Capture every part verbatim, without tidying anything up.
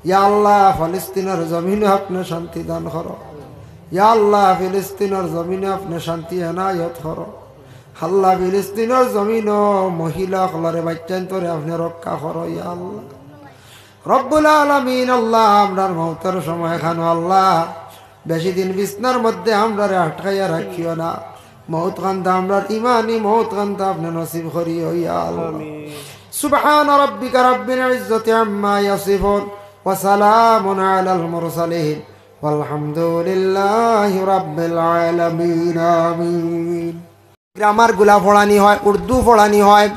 ইয়া আল্লাহ, ফিলিস্তিনর জমিনো আপনে শান্তি দান করো। ইয়া আল্লাহ, ফিলিস্তিনর জমিনো আপনে শান্তি এনায়ত করো। আল্লাহ, ফিলিস্তিনর জমিনো মহিলা অকলরে, বাইচ্চাইন্তরে আপনে রক্ষা করো, ইয়া আল্লাহ। রব্বুল আলামিন, আল্লাহ, আমরার মউতর সময়খানো, আল্লাহ, বেশি দিন বিছনার মধ্যে আমরারে আটকাইয়া রাখিও না। মউত কান্দা আমরার ইমানি মউত কান্দা আপনে নসিব করিও, ইয়া আল্লাহ। আমিন। سبحان ربك رب العزة عما يصفون، وسلام على المرسلين، والحمد لله رب العالمين। آمين। গ্রামারগুলা পড়ানি হয়, উর্দু পড়ানি হয়।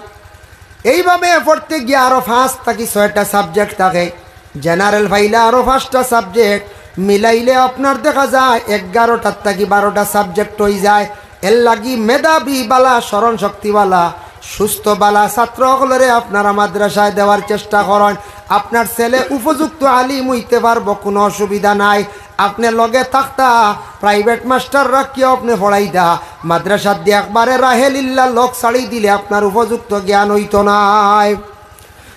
এইভাবে পড়তে গিয়া আরো পাঁচ থাকি ছয়টা subject থাকে। General পাইলে আরো পাঁচটা subject, মিলাইলে আপনার দেখা যায় এগারোটার থাকি বারোটা subject অইযায়। এরলাগি মেধাবী বালা, স্মরণ শক্তি বালা, সুস্থ বালা ছাত্র অকলরে আপনারা মাদ্রাসায় দেওয়ার চেষ্টা করইন। আপনার ছেলে উপযুক্ত আলিম অইতে পারবো, কুনু অসুবিধা নাই। আপনে লগে থাকতা, private মাস্টার রাখিয়া আপনে পড়াইতা, মাদ্রাসাত দি একবারে রাহে লিল্লা লগ ছাড়ি দিলে আপনার উপযুক্ত জ্ঞান অইতো নায়।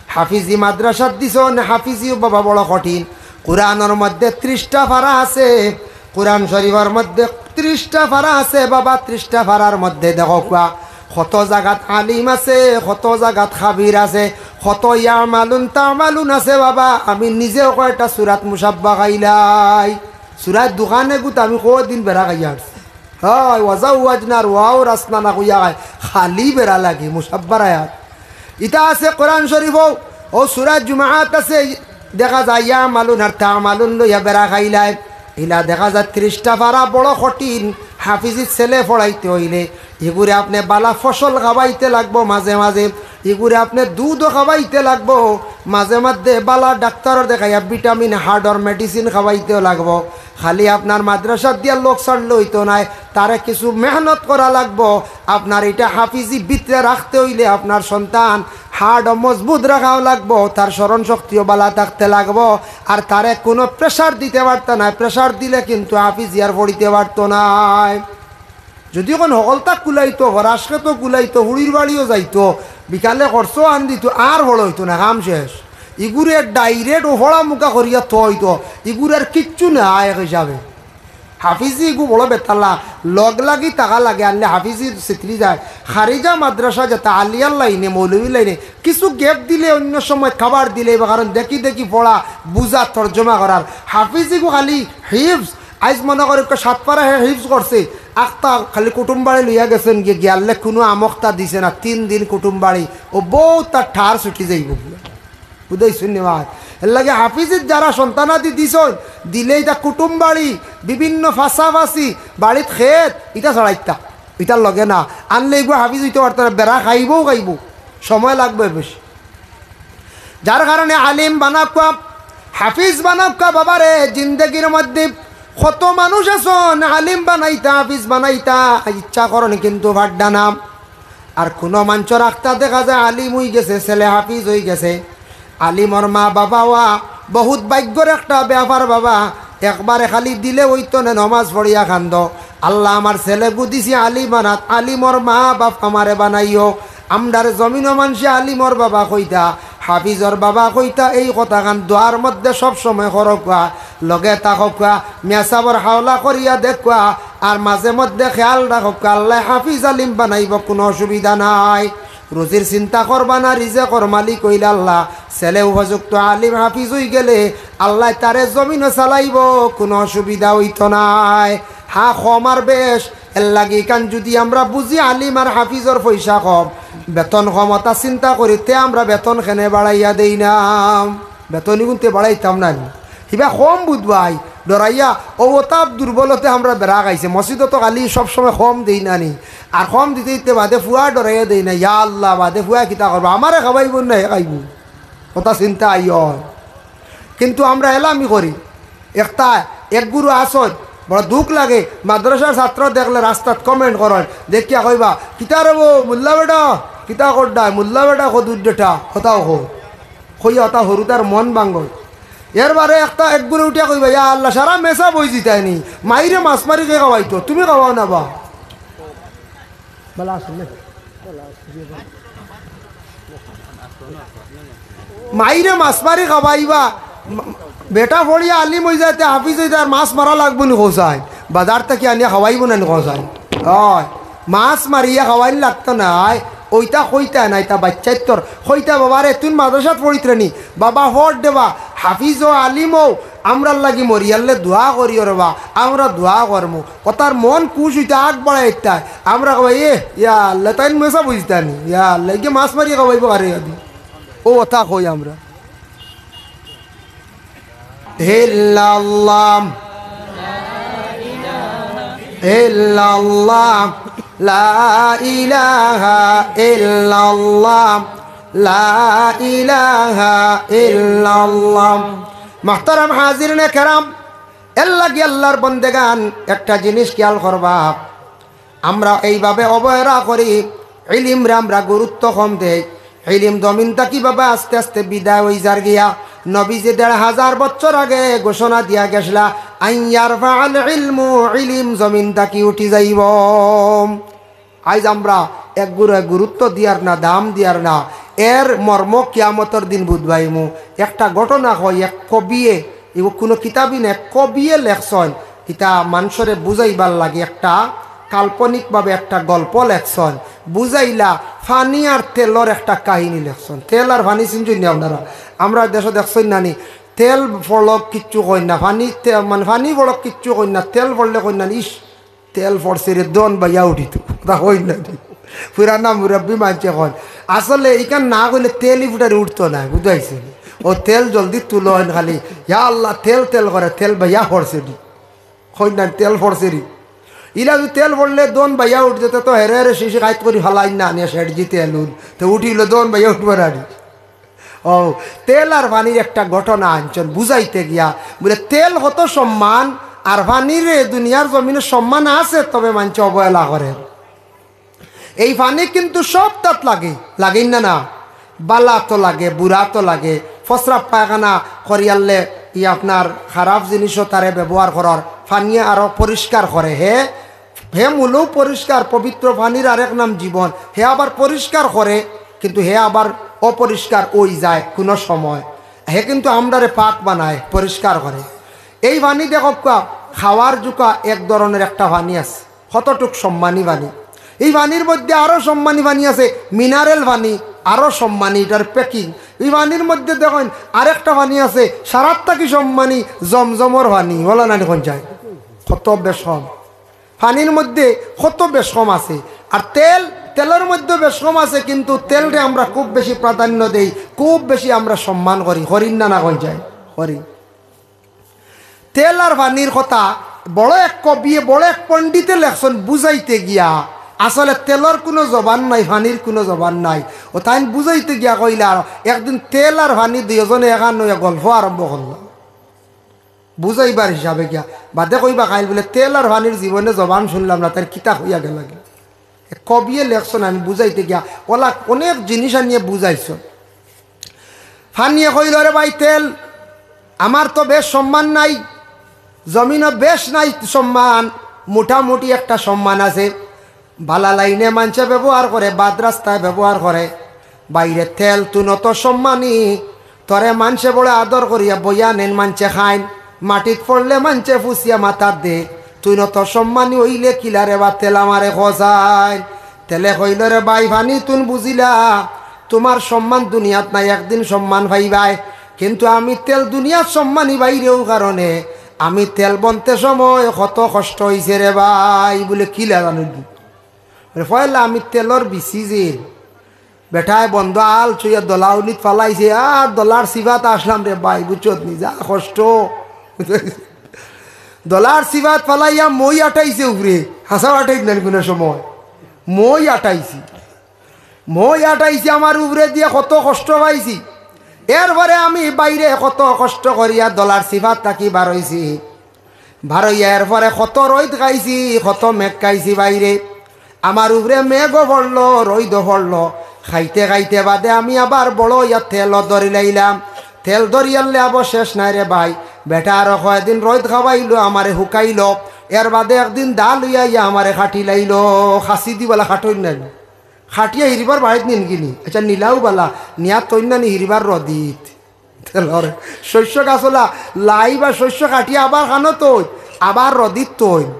হাফিজি মাদ্রাসাত দিছইন, হাফিজিও বাবা বড় কঠিন। কুরআনর মধ্যে ত্রিশটা পারা আছে, কুরআন শরীফর মধ্যে ত্রিশটা পারা আছে বাবা, ত্রিশটা পারার মধ্যে দেখউক্কা, কত জাগাত আলিম আছে, কত জাগাত খাবির আছে, কত ইয়ামালুন তামালুন আছে বাবা। আমি নিজেও কয়টা সুরাত মুসাব্বা খাইলাই। সুরার দোকানে গুত আমি কয়দিন বেড়া খাইয়া আইছি। হয়, ওয়াজাওয়াজনার ওয়াওরাসনা না কইয়া খায়, খালি বেড়া লাগে, মুসাব্বার আয়াত। ইতা আছে কোরআন শরীফও, অউ সুরা জুমাত আছে, দেখা যায় ইয়ামালুন আর তামালুন লইয়া বেড়া খাইলায়। ইলা দেখা যায় ত্রিশটা পারা বড় কঠিন, হাফিজির ছেলে পড়াইতে অইলে। ইগুরে আপনে বালা ফসল খাওয়াইতে লাগবো মাঝে মাঝে, ইগুরে আপনে দুধও খাওয়াইতে লাগবো মাঝে মধ্যে, বালা ডাক্তারর দেখাইয়া ভিটামিন হার্টর মেডিসিন খাওয়াইতেও লাগবো। খালি আপনার মাদ্রাসাত দিয়া লগ ছাড়লে অইতো নায়, তারে কিছু মেহনত করা লাগবো। আপনার ইটা হাফিজি ভিতরে রাখতে অইলে আপনার সন্তান হার্টও মজবুত রাখাও লাগবো, তার স্মরণ শক্তিও বালা থাকতে লাগবো। আর তারে কুনু pressure দিতে পারতা নায়, pressure দিলে কিন্তু হাফিজি আর পড়িতে পারতো নায়। যদি অখন হকলতা কুলাইতো, ফরাসকে তো কুলাইতো, হুড়ির বাড়িও যাইতো, বিকালে খরচও আন দিতো, আর পড়া অইতো না, কাম শেষ। ইগুরে direct ও পড়া মুখা করিয়া থইতো, ইগুর আর কিচ্ছু নাই এক হিসাবে। হাফিজি ইগু বড় বেতালা, লগ লাগি থাকা লাগে, আনলে হাফিজি ছিতরি যায়। খারিজা মাদ্রাসা যেতা আলিয়ার লাইনে, মৌলভী লাইনে, কিছু gap দিলে অইন্য সময় cover দিলে, কারণ দেখি দেখি পড়া, বুঝা, তর্জমা করার। হাফিজি ইগু খালি হিফজ, আইজ মনে করি সাত পারা হে হিফজ করছে, আখতা খালি কুটুমবাড়ি লইয়া গেছইন গিয়া, গিয়ালে কুনু আমখতা দিছে না, তিন দিন কুটুমবাড়ি, অউ বউত তার ঠার ছুটি যাইবো। বুঝাইছইন নি ভাই? এরলাগি হাফিজিত যারা সন্তানাদি দিছইন, দিলে ইতা কুটুমবাড়ি, বিভিন্ন ফাঁসাফাঁসি, বাড়িত খেত, ইতা ছাড়াইতা, ইতার লগে না। আনলে ইগু হাফিজ অইতে পারতা না, বেড়া খাইবো খাইবো, সময় লাগবো বেশি। যার কারণে আলিম বানাউক্কা, হাফিজ বানাউক্কা বাবারে, জিন্দেগির মধ্যে কত মানুষ আছইন আলিম বানাইতা, হাফিজ বানাইতা, ইচ্ছা করইন কিন্তু পাররা না। আর কুনু মানষর আখতা দেখা যায় আলিম অইগেছে, ছেলে হাফিজ অইগেছে। আলিমর মা বাবা অওয়া বউত ভাগ্যর একটা ব্যাপার বাবা। একবারে খালি দিলে অইতো না, নমাজ পড়িয়া কান্দো, "আল্লাহ, আমার ছেলেগু দিছি আলিম বানাত, আলিমর মা বাপ আমারে বানাইও।" আমরার জমিনো মানষে আলিমর বাবা কইতা, হাফিজর বাবা কইতা, এই কথাখান দোয়ার মধ্যে সব সময় করউক্কা, লগে থাকউক্কা, মিয়া সাবর হাওলা করিয়া দেখউক্কা, আর মাঝে মধ্যে খেয়াল রাখউক্কা, আল্লায় হাফিজ আলিম বানাইবো, কুনু অসুবিধা নাই। রুজির চিন্তা করবা না, রিজেকর মালিক অইলা আল্লাহ। ছেলে উপযুক্ত আলিম হাফিজ অইগেলে আল্লায় তারে জমিনো চালাইবো, কুনু অসুবিধা অইতো নায়। হ্যাঁ, কম আর বেশ, এরলাগি ইখান যুদি আমরা বুঝি আলিম আর হাফিজর পয়সা কম, বেতন কম, অতা চিন্তা করি, তে আমরা বেতন কেনে বাড়াইয়া দেই না? বেতন ইগুনতে বাড়াইতাম না নি? হিবা কম বুঝবায়, ডরাইয়া, অউ অতা দুর্বলতে আমরা বেড়া খাইছে, মসজিদো তো খালি সব সময় কম দেই না নি? আর কম দিতে দিতে বাদে ফুয়া ডরাইয়া দেই না, ইয়া আল্লাহ, বাদে ফুয়া কিতা করবো, আমারে খাবাইবো না হে খাইবো, অতা চিন্তা আইয়। কিন্তু আমরা এলামি করি। একটা এক গুরু আছইন, বড় দুখ লাগে, মাদ্রাসার ছাত্র দেখলে রাস্তাত comment করইন, দেখিয়া কইবা, "কিতা রে বো, মোল্লা বেটা, কিতা করডায়, মোল্লা বেটা কদুর ডেটা, কথাও কও।" কইয়া অতা হুরুতার মন ভাঙ্গইন। এরবারে একটা এক গুরু উঠিয়া কইবা, "ইয়া আল্লাহ, সারা মেসাব অইযিতায়নি, মাইরে মাছ মারি কে খাওয়াইতো, তুমি খাওয়াও না বা।" বালা আছইন না? মাইরে মাছ মারি খাওয়াইবা, বেটা পড়িয়া আলিম অইযায়, তে হাফিজ অইযায়, আর মাছ মারা লাগবো নি কও চাইন? বাজার থাকি আনিয়া খাওয়াইবো না নি কও চাইন? অয়, মাছ মারিয়া খাওয়াইন লাগতো নায়। অইটা কইতা নায়, ইতা বাইচ্চাইন্তর কইতা, "বাবা রে, তুইন মাদ্রাসাত পড়িত্রে নি? বাবা, পড় দেবা, হাফিজ অ, আলিম অ, আমরার লাগি মরিয়ারলে দোয়া করিও রেবা, আমরা দোয়া করমু।" অতার মন খুশ অইতা, আগ বাড়াইতা। আমরা কই, "এ, ইয়া আল্লাহ, তাইন মেসা বুঝতা নি? ইয়া আল্লাহ, ইগে মাছ মারিয়া খাওয়াইবো আরে আদি।" অউ অতা কই আমরা। ইল্লাল্লাহ, ইল্লাল্লাহ, লা ইলাহা ইল্লাল্লাহ, লা ইলাহা ইল্লাল্লাহ। মুহতারাম হাজিরিনে কেরাম, এর লাগি আল্লাহর বন্দেগান একটা জিনিস খেয়াল করবা, আমরা এইভাবে অবহেলা করি, ইলিমরে আমরা গুরুত্ব কম দেই। ইলিম জমিন থাকি বাবা আস্তে আস্তে বিদায় অই যার গিয়া। নবীজি দেড় হাজার বছর আগে ঘোষণা দিয়া গেছলা, "আন ইয়ারফাআল ইলমু", ইলিম জমিন থাকি উঠি যাইবো। আইজ আমরা এগুরে গুরুত্ব দিয়ার না, দাম দিয়ার না। এর মর্ম কিয়ামতর দিন বুঝবাইমু। একটা ঘটনা কই, এক কবিয়ে, ইগু কুনু কিতাবি না, এক কবিয়ে লেখছইন, ইতা মানষরে বুঝাইবার লাগি একটা কাল্পনিকভাবে একটা গল্প লেখছইন। বুঝাইলা, ফানি আর তেলর একটা কাহিনী লেখছইন। তেল আর ফানি চিনছইন নি আপনারা? আমরার দেশো দেখছইন না নি, তেল পড়লে কিচ্ছু কইন না, ফানি তে-, মানে ফানি পড়লে কিচ্ছু কইন না, তেল পড়লে কইন না, "ইশ, তেল পড়ছে রে, দন বাইয়া উঠিতো।" তা কইন না নি? পুরানা মুরব্বি মানষে কইন। আসলে ইখান না কইলে তেলই ফুটানি উঠতো নায়, বুঝাইছে নি? অউ তেল জলদি তুলইন খালি, "ইয়া আল্লাহ, তেল তেল করে, তেল বাইয়া পড়ছে রে।" কইন না, "তেল পড়ছে রে।" ইলা যদি তেল পড়লে দন বাইয়া উঠিতো, তে তো হেরে হেরে শিশি কাইত করি ফালাইন না, আনিয়া শেঠজি তেল উল। তে উঠিলো দন বাইয়া উঠবার আগে। অউ, তেল আর ফানির একটা ঘটনা আনছইন বুঝাইতে গিয়া। বুলে, তেল কত সম্মান, আর ফানির এ দুনিয়ার জমিনো সম্মান আছে, তবে মানষে অবহেলা করে। এই ফানি কিন্তু সবতাত লাগে, লাগের না না? বালা তো লাগে, বুরা তো লাগে। ফসরাব পায়খানা করিয়ারলে ই আপনার খারাপ জিনিসও তারে ব্যবহার করার, ফানিয়ে আরো পরিষ্কার করে। হে, হে মূলেও পরিষ্কার, পবিত্র ফানির আরেক নাম জীবন। হে আবার পরিষ্কার করে, কিন্তু হে আবার অপরিষ্কার অই যায় কুনু সময়। হে কিন্তু আমরারে পাক বানায়, পরিষ্কার করে। এই ফানি দেখউক্কা, খাওয়ার জুকা এক ধরনের একটা ফানি আছে। কতটুক সম্মানী ফানি। এই ফানির মধ্যে আরো সম্মানী ফানি আছে, mineral ফানি, আরো সম্মানী, ইটার packing। এই ফানির মধ্যে দেখইন আরেকটা ফানি আছে, সারার থাকি সম্মানী, জমজমর ফানি। বলা না নি কইন চাই? কত বেশকম। ফানির মধ্যে কত বেশকম আছে। আর তেল, তেলর মধ্যে বেশকম আছে, কিন্তু তেলরে আমরা খুব বেশি প্রাধান্য দেই, খুব বেশি আমরা সম্মান করি, করির না না কইন চাই? করি। তেল আর ফানির কথা বড় এক কবিয়ে, বড় এক পণ্ডিতে লেখছইন বুঝাইতে গিয়া। আসলে তেলর কুনু জবান নাই, ফানির কুনু জবান নাই। অউ তাইন বুঝাইতে গিয়া কইলা, একদিন তেল আর ফানি দুইওজনে এখান অইয়া গল্প আরম্ভ করলা। বুঝাইবার হিসাবে গিয়া। বাদে কইবা কাইল বুলে, "তেল আর ফানির জীবনে জবান শুনলাম না, তাইন কিতা কইয়া গেলা গি?" এ কবিয়ে লেখছইন, আমি বুঝাইতে গিয়া অলা অনেক জিনিস আনিয়া বুঝাইছইন। ফানিয়ে কইল, "রে ভাই তেল, আমার তো বেশ সম্মান নাই, জমিনো বেশ নাই সম্মান, মোটামুটি একটা সম্মান আছে। বালা লাইনে মানষে ব্যবহার করে, বাদ রাস্তায় ব্যবহার করে। বাইরে তেল, তুইন অত সম্মানী, তোরে মানষে বড় আদর করিয়া বইয়া নেইন, মানষে খাইন, মাটিত পড়লে মানষে ফুসিয়া মাথাত দে, তুইন অত সম্মানী অইলে কিলা রে বা তেল, আমারে কছাইন।" তেলে কইল, "রে ভাই, ফানি তুইন বুঝিলা, তুমার সম্মান দুনিয়াত নাই, একদিন সম্মান পাইবায়, কিন্তু আমি তেল দুনিয়াত সম্মানী বাইরে অউ কারণে, আমি তেল বনতে সময় কত কষ্ট অইছে রে ভাই।" বুলে, "কিলা জানইন?" বুলে, "পয়লা আমি তেলর বিচি যে বেটায় বন্দো আল চইয়া দলাউনিত ফালাইছে, আর দলার সিফাত আসলাম রে ভাই, বুঝছত নি, যা কষ্ট।" দলার সিফাত ফালাইয়া মই আটাইছে উপরে, হাছা আটাইত না নি কুনু সময়, মই আটাইছি। মই আটাইছি, আমার উপরে দিয়া কত কষ্ট পাইছি। এরপরে আমি বাইরে কত কষ্ট করিয়া দলার সিফাত থাকি বারইছি। বারইয়া এরপরে কত রইদ খাইছি, কত মেঘ খাইছি বাইরে। আমার উপরে মেঘও পড়লো, রইদও পড়লো। খাইতে খাইতে বাদে আমি আবার বড় অইয়া তেলও ধরিলাইলাম। তেল ধরিয়ারলে আবার শেষ নাই রে ভাই। বেটা আরো কয়দিন রইদ খাওয়াইলো, আমারে হুকাইলো। এর বাদে একদিন দা লইয়া আইয়া আমারে কাটিলাইলো। কাছি দি বালা কাটইন না নি। কাটিয়া হিরিবার বাড়িত নিন গিনি। আচ্ছা, নিলাও বালা, নিয়া থইন না নি হিরিবার রদিত। তেলর শস্য গাছলা লাই বা শস্য কাটিয়া আবার খানো থইন, আবার রদিত থইন।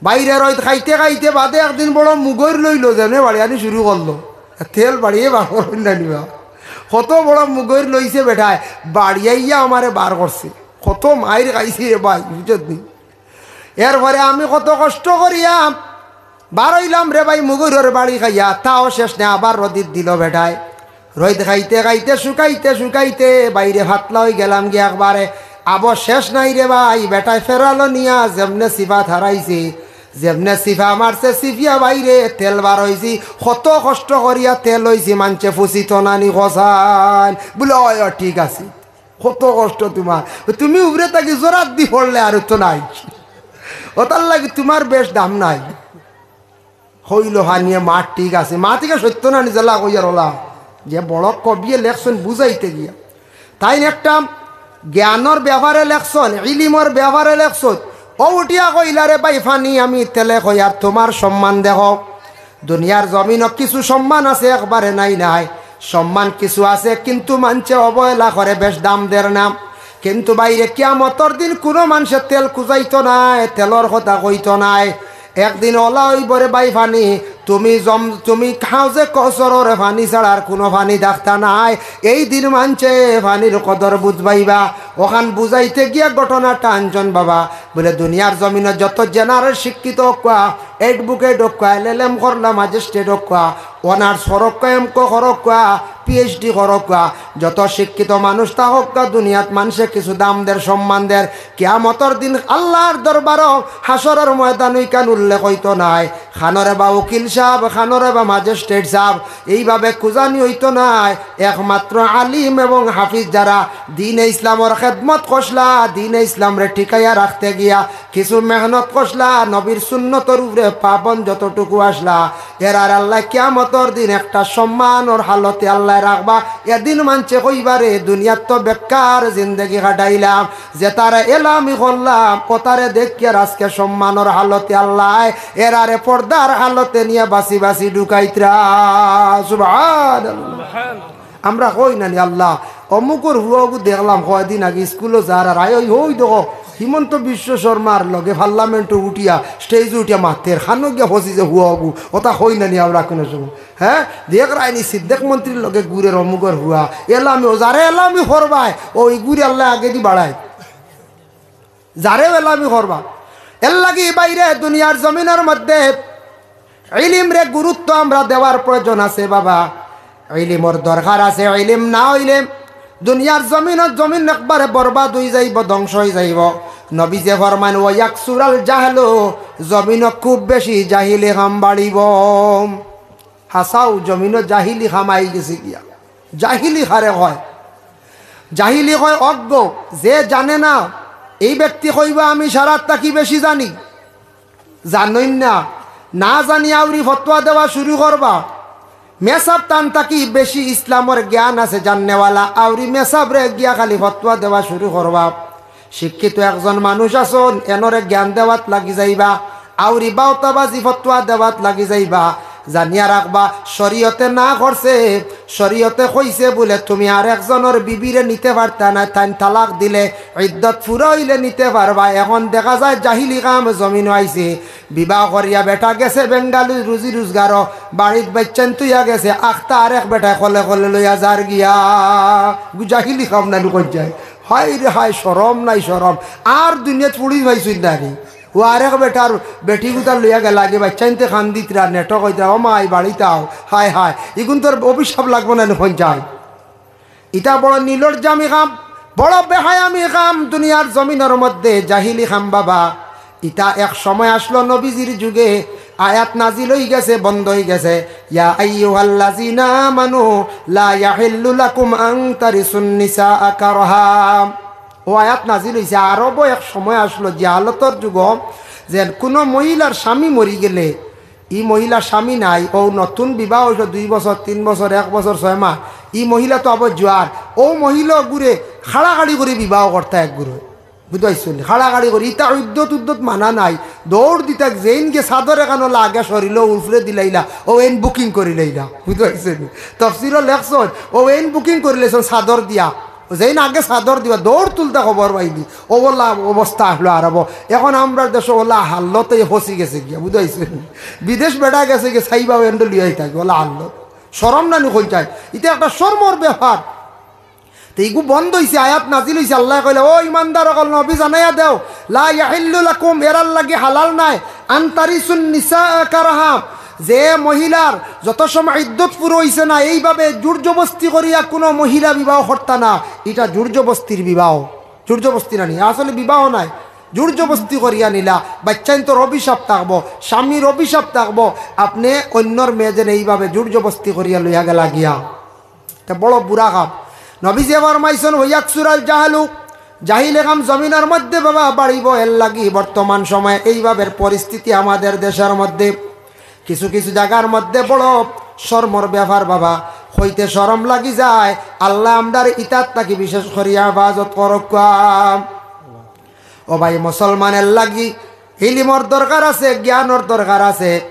বাইরে রইদ খাইতে খাইতে বাদে একদিন বড় মুগর লইলো, যেনে বাড়িয়ানি শুরু করলো। তেল বাড়িয়ে বার করইন না নিবা। কত বড় মুগর লইছে বেটায়, বাড়িয়াইয়া আমারে বার করছে। কত মাইর খাইছি রে ভাই, বুঝছত নি? এরপরে আমি কত কষ্ট করিয়া বারইলাম রে ভাই, মুগুরর বাড়ি খাইয়া, তাও শেষ নাই, আবার রদিত দিল বেটায়। রইদ খাইতে খাইতে শুকাইতে শুকাইতে বাইরে ফাতলা অই গেলাম গি একবারে। আবো শেষ নাই রে ভাই, বেটায় ফেরালো নিয়া যেমনে সিফা থারাইছে, যেমনে সিফা মারছে, সিফিয়া বাইরে তেল বার অইছি। কত কষ্ট করিয়া তেল অইছি, মানষে ফুছিত নানি কছাইন। বুলে, "অয়, অয়, ঠিক আছে।" কত কষ্ট তুমার, তুমি উপরে থাকি জোরাত দি পড়লে আর তো নাই, ওটার লাগি তুমার বেশ দাম নাই। কইলো, "হানিয়ে মাত ঠিক আছে।" মাত ইখান সত্য না নিজলা কইয়ার ওলা, যে বড় কবিয়ে লেখছইন বুঝাইতে গিয়া। তাইন একটা জ্ঞানর ব্যাপারে লেখছইন, ইলিমর ব্যাপারে লেখছইন। অউ উঠিয়া কইলা, "রে ভাই ফানি, আমি তেলে কইয়ার তুমার সম্মান দেখো।" দুনিয়ার জমিনো কিছু সম্মান আছে, একবারে নাই নায়। সম্মান কিছু আছে, কিন্তু মানষে অবহেলা করে, বেশ দাম দের না। কিন্তু বাইরে কিয়ামতর দিন কুনু মানষে তেল খুজাইতো নায়, তেলর কথা কইতো নায়। একদিন ওলা অইবো রে ভাই ফানি, তুমি জম-, তুমি হাউজে কৌসরর ফানি ছাড়া আর কুনু ফানি দেখতা নায়। এই দিন মানষে ফানির কদর বুঝবাইবা। অখান বুঝাইতে গিয়া ঘটনাটা আনছইন বাবা। বুলে, দুনিয়ার জমিনো যত general শিক্ষিত অউক্কা, advocate অউক্কা, LLM করলা, magistrate অউক্কা, honours করউক্কা, M.Com করউক্কা, PhD করউক্কা, যত শিক্ষিত মানুষ থাকউক্কা দুনিয়াত, মানষে কিছু দাম দের, সম্মান দের। কিয়ামতর দিন আল্লার দরবারো হাশরর ময়দানো ইখান উল্লেখ অইতো নায়। খানোরে বা উকিল সাব, খানোরে বা magistrate সাব, এইভাবে খুজানি অইতো নায়। একমাত্র আলিম এবং হাফিজ যারা দ্বীনে ইসলামর খেদমত করছলা, দ্বীনে ইসলামরে টিকাইয়া রাখতে গিয়া কিছু মেহনত করছলা, নবীর সুন্নতর উপরে পাবন্দ যতটুকু আছলা, এরারে আল্লায় কিয়ামতর দিন একটা সম্মানর হালতে আল্লায় রাখবা। এদিন মানষে কইবা রে, দুনিয়াত তো বেকার জিন্দেগি কাটাইলাম, যেতারে এলামি করলাম, অতারে দেখিয়ার আজকে সম্মানর হালতে আল্লায় এরারে পর্দার হালতে নিয়া বাছি বাছি ঢুকাইতরা। সুবহানাল্লাহ। আমরা কই না নি, "আল্লাহ, অমুকর হুয়াগু দেখলাম কয়দিন আগে স্কুলো যার, আর আয় ওই, ওই দেখো হিমন্ত বিশ্ব শর্মার লগে পার্লামেন্টো উঠিয়া, stage-ও উঠিয়া মাতের, খানো গিয়া ফসিছে হুয়াগু।" ওটা কই না নি আমরা কুনু সময়? হ্যাঁ, দেখরায়নি সিদ্দিক মন্ত্রীর লগে ঘুরের অমুকর হুয়া, এলামি, ও যারে এলামি করবায়, ও ইগুরে আল্লায় আগেদি বাড়ায়। যারেও এলামি করবা। এরলাগি বাইরে দুনিয়ার জমিনর মধ্যে ইলিমরে গুরুত্ব আমরা দেওয়ার প্রয়োজন আছে বাবা। ইলিমর দরকার আছে। ইলিম না অইলে দুনিয়ার জমিনর জমিন একবারে বরবাদ অইযাইবো, ধ্বংস অইযাইবো। নবীজিয়ে ফরমাইন, "ওয়া ইয়াকসুরাল জাহলু", জমিনো খুব বেশি জাহিলি কাম বাড়িবো। হাছাউ জমিনো জাহিলি কাম আইগেছে গিয়া। জাহিলি কারে কয়? জাহিলি কয় অজ্ঞ, যে জানে না। এই ব্যক্তি কইবো, "আমি সারার থাকি বেশি জানি।" জানইন না, না জানি আউরি ফতোয়া দেওয়া শুরু করবা। মেসাব তান থাকি বেশি ইসলামর জ্ঞান আছে জাননেওয়ালা, আউরি মেসাবরে গিয়া খালি ফতোয়া দেওয়া শুরু করবা। শিক্ষিত একজন মানুষ আছইন, এনরে জ্ঞান দেওয়াত লাগি যাইবা, আউরি বাউতাবাজি ফতোয়া দেওয়াত লাগি যাইবা। জানিয়া রাখবা, শরীয়তে না করছে, শরীয়তে কইছে বুলে তুমি আর একজনর বিবিরে নিতে পারতা না, তাইন তালাক দিলে, ইদ্দত ফুরা অইলে নিতে পারবা। এখন দেখা যায় জাহিলি কাম জমিনো আইছে, বিবাহ করিয়া বেটা গেছে বেঙ্গালুর রুজি রোজগারো, বাড়িত বাইচ্চাইন থুইয়া গেছে, আখতা আরেক বেটায় কলে কলে লইয়া যার গিয়া। জাহিলি কাম নানি কই যায়। হায় রে হায়, শরম নাই শরম। আর দুনিয়াত পুড়ি পাইছইন না রে। ও আরেক বেটার বেটিগুতার লইয়া গেলা গি, বাইচ্চাইন্তে কান্দিতরা, নেটক অইতরা, "ও মাই, বাড়িত আও।" হায় হায়, ইগুন তোর অভিশাপ লাগবো না, নখন যায়। ইতা বড় নির্লজ্জামি কাম, বড় বেহায়ামি কাম, দুনিয়ার জমিনর মধ্যে জাহিলি কাম বাবা। ইতা এক সময় আছলো নবীজির যুগে, আয়াত নাজিল অইগেছে, বন্ধ অইগেছে। "ইয়া আইয়ুহাল্লাযীনা আমানু লা ইয়াহিল্লু লাকুম আন তারিসুন নিসা কারহা।" ও আয়াত নাজিল অইছে, আরবো এক সময় আছলো, জাহালতর যুগো, যে কুনু মহিলার স্বামী মরি গেলে, ই মহিলার স্বামী নাই, ও নতুন বিবাহ অইছে, দুই বছর, তিন বছর, এক বছর, ছয় মাস, ই মহিলা তো আবার জোয়ান, ও মহিলা গুরে খাড়াখাড়ি করি বিবাহ করতা এক গুরে, বুঝতে পারছো নি? খাড়াখাড়ি করি, ইতা ইদ্দত উদ্দত মানা নাই, দৌড় দিতাক, যেইন গিয়া চাদর এখানো লাগে শরীলো উপরে দিলাইলা, ও এইন booking করি লাইলা, বুঝতে পারছো নি? তফসিরো লেখছইন, ও এইন booking করি লাইছইন চাদর দিয়া, যেইন আগে চাদর দিবা, দৌড় তুলতা খবর পাইনি। ও বলা অবস্থা আছলো আরবো। এখন আমরার দেশো অলা হাল্লতে ফসি গেছে গিয়া, বুঝাইছে? বিদেশ বেটা গেছে গিয়া, চাইবা এন্ড লইয়াই থাকে, অলা হাল্লত। শরম না নি কইন চাই? ইটা একটা শরমর ব্যাপার। তে ইগু বন্ধ অইছে, আয়াত নাজিল অইছে, আল্লায় কইলা, "ও ইমানদার অকল, নবী জানাইয়া দেও, লা ইয়াহিল্লু লাকুম, এরার লাগি হালাল নায়, আন তারিসুন নিসা কারহা, যে মহিলার যত সময় ইদ্দত পুরো অইছে না, এইভাবে জোর জবস্তি করিয়া কুনু মহিলা বিবাহ করতা না, ইটা জোর জবস্তির বিবাহ।" জোর জবস্তি না নি, আসলে বিবাহ নায়, জোর জবস্তি করিয়া নিলা, বাচ্চাইন্তর অভিশাপ থাকবো, স্বামীর অভিশাপ থাকবো, আপনে অইন্যর মেয়ে যেন এইভাবে জোর জবস্তি করিয়া লইয়া গেলা গিয়া। তে বড় বুরা কাম। নবীজিয়ে ফরমাইছইন, "ওয়াকসুরাল জাহালু", জাহিলে কাম জমিনর মধ্যে বাবা বাড়িবো, এর লাগি বর্তমান সময়ে এইভাবে পরিস্থিতি আমাদের দেশর মধ্যে। কিছু কিছু জাগার মধ্যে বড় শরমর ব্যাপার বাবা, কইতে শরম লাগি যায়। আল্লায় আমরারে ইতার থাকি বিশেষ করিয়া হেফাজত করউক্কা। ও ভাই, মুসলমানর লাগি ইলিমর দরকার আছে, জ্ঞানর দরকার আছে।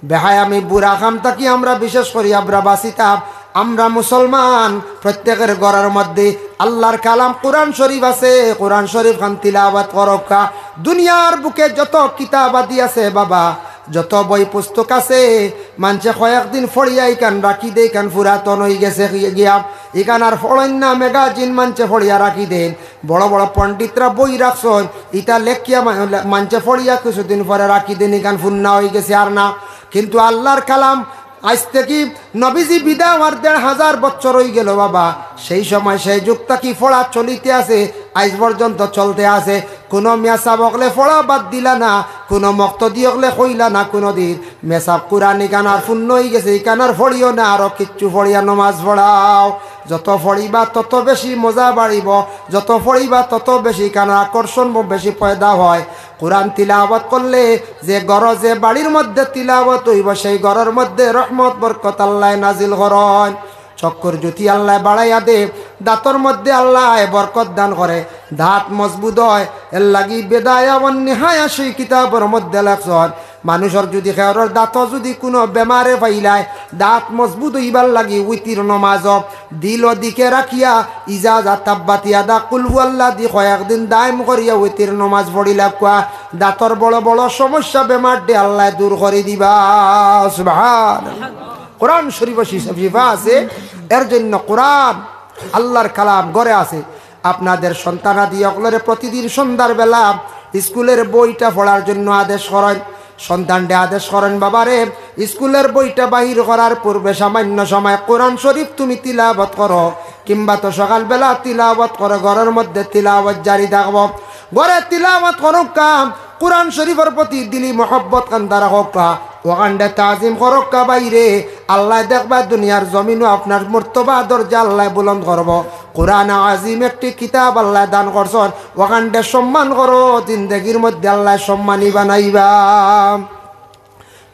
বেহায়ামি বুরা কাম থাকি আমরা বিশেষ করি আমরা বাঁচিতাম। আমরা মুসলমান, প্রত্যেকর ঘরর মধ্যে আল্লার কালাম কোরআন শরীফ আছে, কোরআন শরীফ খান তিলাওয়াত করউক্কা। দুনিয়ার বুকে যত কিতাব আদি আছে বাবা, যত বই পুস্তক আছে, মানষে কয়েকদিন পড়িয়া ইখান রাখি দে, ইখান পুরাতন অইগেছে গিয়া, ইখান আর পড়ইন না। ম্যাগাজিন মানষে পড়িয়া রাখি দেইন, বড় বড় পণ্ডিতরা বই রাখছইন, ইতা লেখিয়া মা-, মানষে পড়িয়া কিছুদিন পরে রাখি দেইন, ইখান ফুন্না অইগেছে আর না। কিন্তু আল্লার কালাম আইজ থাকি নবীজি বিদায় অওয়ার দেড় হাজার বছর অইগেলো বাবা, সেই সময় সেই যুগ থাকি পড়া চলিতে আছে, আইজ পর্যন্ত চলতে আছে। কুনু মেসাব অকলে পড়া বাদ দিলা না, কুনু মুক্তাদি অকলে কইলা না কুনুদিন, "মেসাব কুরআন ইখান আর ফুন্না অইগেছে, ইখান আর পড়িও না, আরো কিচ্ছু পড়িয়া নমাজ পড়াও।" যত পড়িবা তত বেশি মজা বাড়িবো, যত পড়িবা তত বেশি ইখান আকর্ষণ ব-, বেশি পয়দা অয়। কোরআন তিলাওয়াত করলে যে ঘর, যে বাড়ির মধ্যে তিলাওয়াত অইবো, সেই ঘরর মধ্যে রহমত বরকত আল্লায় নাজিল করইন। চক্ষুর জ্যোতি আল্লায় বাড়াইয়া দে, দাঁতর মধ্যে আল্লায় বরকত দান করে, দাঁত মজবুত অয়। এর লাগি বেদায়া ওয়ান নিহায়া সেই কিতাবর মধ্যে লেখছইন, মানুষর যুদি কেউরর দাঁতো যুদি কুনু বেমারে পাইলায়, দাঁত মজবুত অইবার লাগি উতির নমাজ দিল দিকে রাখিয়া ইজা যা তাব্বাত ইয়াদা কুল হুয়াল্লাহ দি কয়েকদিন দায়েম করিয়া উতির নমাজ পড়িলাউক্কা, দাঁতর বড় বড় সমস্যা বেমার দে আল্লায় দূর করি দিবা। সুবহানাল্লাহ। কোরআন শরীফো শি-, শিফা আছে, এর জন্য কোরআন আল্লার কালাম ঘরে আছে। আপনাদের সন্তানাদি অকলরে প্রতিদিন সন্ধ্যার বেলা স্কুলের বইটা পড়ার জন্য আদেশ করইন। সন্তানরে আদেশ করইন, "বাবারে, স্কুলের বইটা বাহির করার পূর্বে সামান্য সময় কোরআন শরীফ তুমি তিলাওয়াত করো, কিংবা তো সকালবেলা তিলাওয়াত করো, ঘরর মধ্যে তিলাওয়াত জারি থাকবো, ঘরে তিলাওয়াত করউক্কা।" কোরআন শরীফর প্রতি দিলি মহব্বত কান্দা রাখউক্কা, অখানরে তাজিম করউক্কা ভাইরে। আল্লায় দেখবা দুনিয়ার জমিনো আপনার মর্তবা দরজা আল্লায় বুলন্দ করবো। কোরআন আজিম একটি কিতাব আল্লায় দান করছইন, অখানরে সম্মান করো, জিন্দেগির মধ্যে আল্লায় সম্মানী বানাইবা।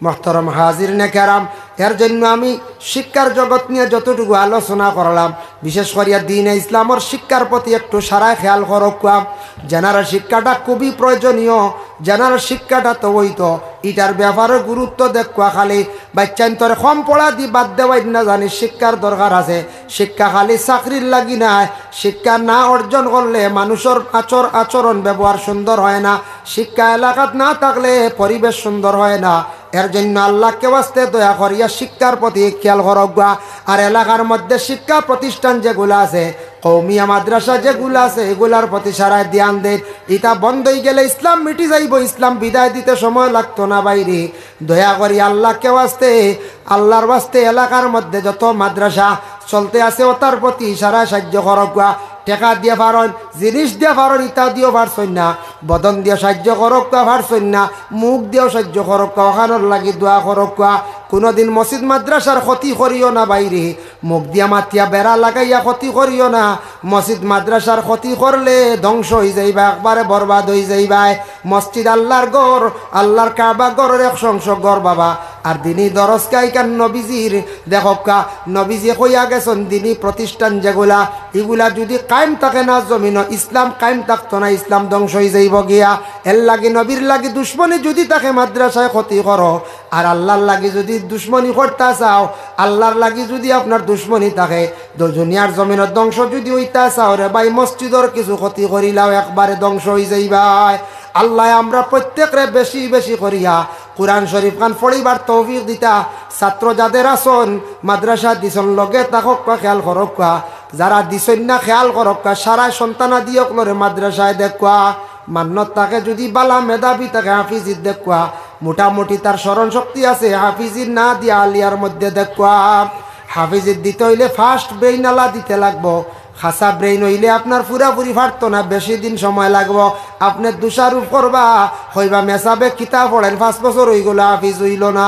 মোহতরম হাজিরিনে কেরাম, এর জন্য আমি শিক্ষার জগৎ নিয়া যতটুকু আলোচনা করলাম, বিশেষ করিয়া দ্বীনে ইসলামর শিক্ষার প্রতি একটু সারায় খেয়াল করউক্কা। যেনারা শিক্ষাটা খুবই প্রয়োজনীয়, যেনারা শিক্ষাটা তো অইতো, ইটার ব্যাপারে গুরুত্ব দেউক্কা। খালি বাচ্চাইন্তরে কম পড়া দি বাদ দেওয়াইন না, জানি শিক্ষার দরকার আছে। শিক্ষা খালি চাকরির লাগি নায়, শিক্ষা না অর্জন করলে মানুষর আচর-, আচরণ ব্যবহার সুন্দর হয় না। শিক্ষা এলাকাত না থাকলে পরিবেশ সুন্দর হয় না। এর জন্য আল্লাহকে ওয়াস্তে দয়া করিয়া শিক্ষার প্রতি খেয়াল করউক্কা। আর এলাকার মধ্যে শিক্ষা প্রতিষ্ঠান যেগুলা আছে, কওমিয়া মাদ্রাসা যেগুলা আছে, এগুলার প্রতি সারায় ধ্যান দেইন। ইতা বন্ধ অইগেলে ইসলাম মিটি যাইবো, ইসলাম বিদায় দিতে সময় লাগতো না ভাইরে। দয়া করি আল্লাহকে ওয়াস্তে, আল্লাহর ওয়াস্তে এলাকার মধ্যে যত মাদ্রাসা চলতে আছে, অতার প্রতি সারায় সাহায্য করউক্কা। টেকা দিয়া পারইন, জিনিস দিয়া পারইন, ইতা দিও পারছইন না, বদন দিয়া সাহায্য করউক্কা পারছইন না, মুখ দিয়াও সাহায্য করউক্কা, অখানর লাগি দোয়া করউক্কা। কুনুদিন মসজিদ মাদ্রাসার ক্ষতি করিও না ভাইরে, মুখ দিয়া মাতিয়া বেড়া লাগাইয়া ক্ষতি করিও না। মসজিদ মাদ্রাসার ক্ষতি করলে ধ্বংস অইযাইবা, একবারে বরবাদ অইযাইবায়। মসজিদ আল্লাহর ঘর, আল্লাহর কাবা ঘরর এক অংশ ঘর বাবা। আর দ্বীনি দরসগাহ ইখান নবীজির, দেখউক্কা, নবীজিয়ে কইয়া গেছইন, দ্বীনি প্রতিষ্ঠান যেগুলা, ইগুলা যুদি কায়েম থাকে না জমিনো, ইসলাম কায়েম থাকতো না, ইসলাম ধ্বংস অইযাইবো গিয়া। এর লাগি নবীর লাগি দুশমনি যুদি থাকে, মাদ্রাসায় ক্ষতি করো, আর আল্লার লাগি যুদি দুশমনি করতা চাও, আল্লার লাগি যুদি আপনার দুশমনি থাকে, দ-, দুনিয়ার জমিনর ধ্বংস যুদি অইতা চাও রে ভাই, মসজিদর কিছু ক্ষতি করিলাও, একবারে ধ্বংস অইযাইবায়। আল্লায় আমরা প্রত্যেকরে বেশি বেশি করিয়া কোরআন শরীফ খান পড়িবার তৌফিক দিতা। ছাত্র যাদের আছইন, মাদ্রাসা দিছইন, লগে থাকউক্কা, খেয়াল করউক্কা। যারা দিছইন না, খেয়াল করউক্কা, সারায় সন্তানাদি অকলরে মাদ্রাসায় দেখউক্কা। মান্নত থাকে যুদি বালা মেধাবী থাকে, হাফিজিত দেখউক্কা। মোটামুটি তার স্মরণ শক্তি আছে, হাফিজিত না দিয়া আলিয়ার মধ্যে দেখউক্কা। হাফিজিত দিতে অইলে ফাস্ট ব্রেইন আলা দিতে লাগবো। খাসা ব্রেইন অইলে আপনার পুরাপুরি ফাটতো না, বেশি দিন সময় লাগবো। আপনে দোষারোপ করবা, কইবা, "মেসাবে কিতা পড়েন, পাঁচ বছর অইগেলো, হাফিজ অইলো না।"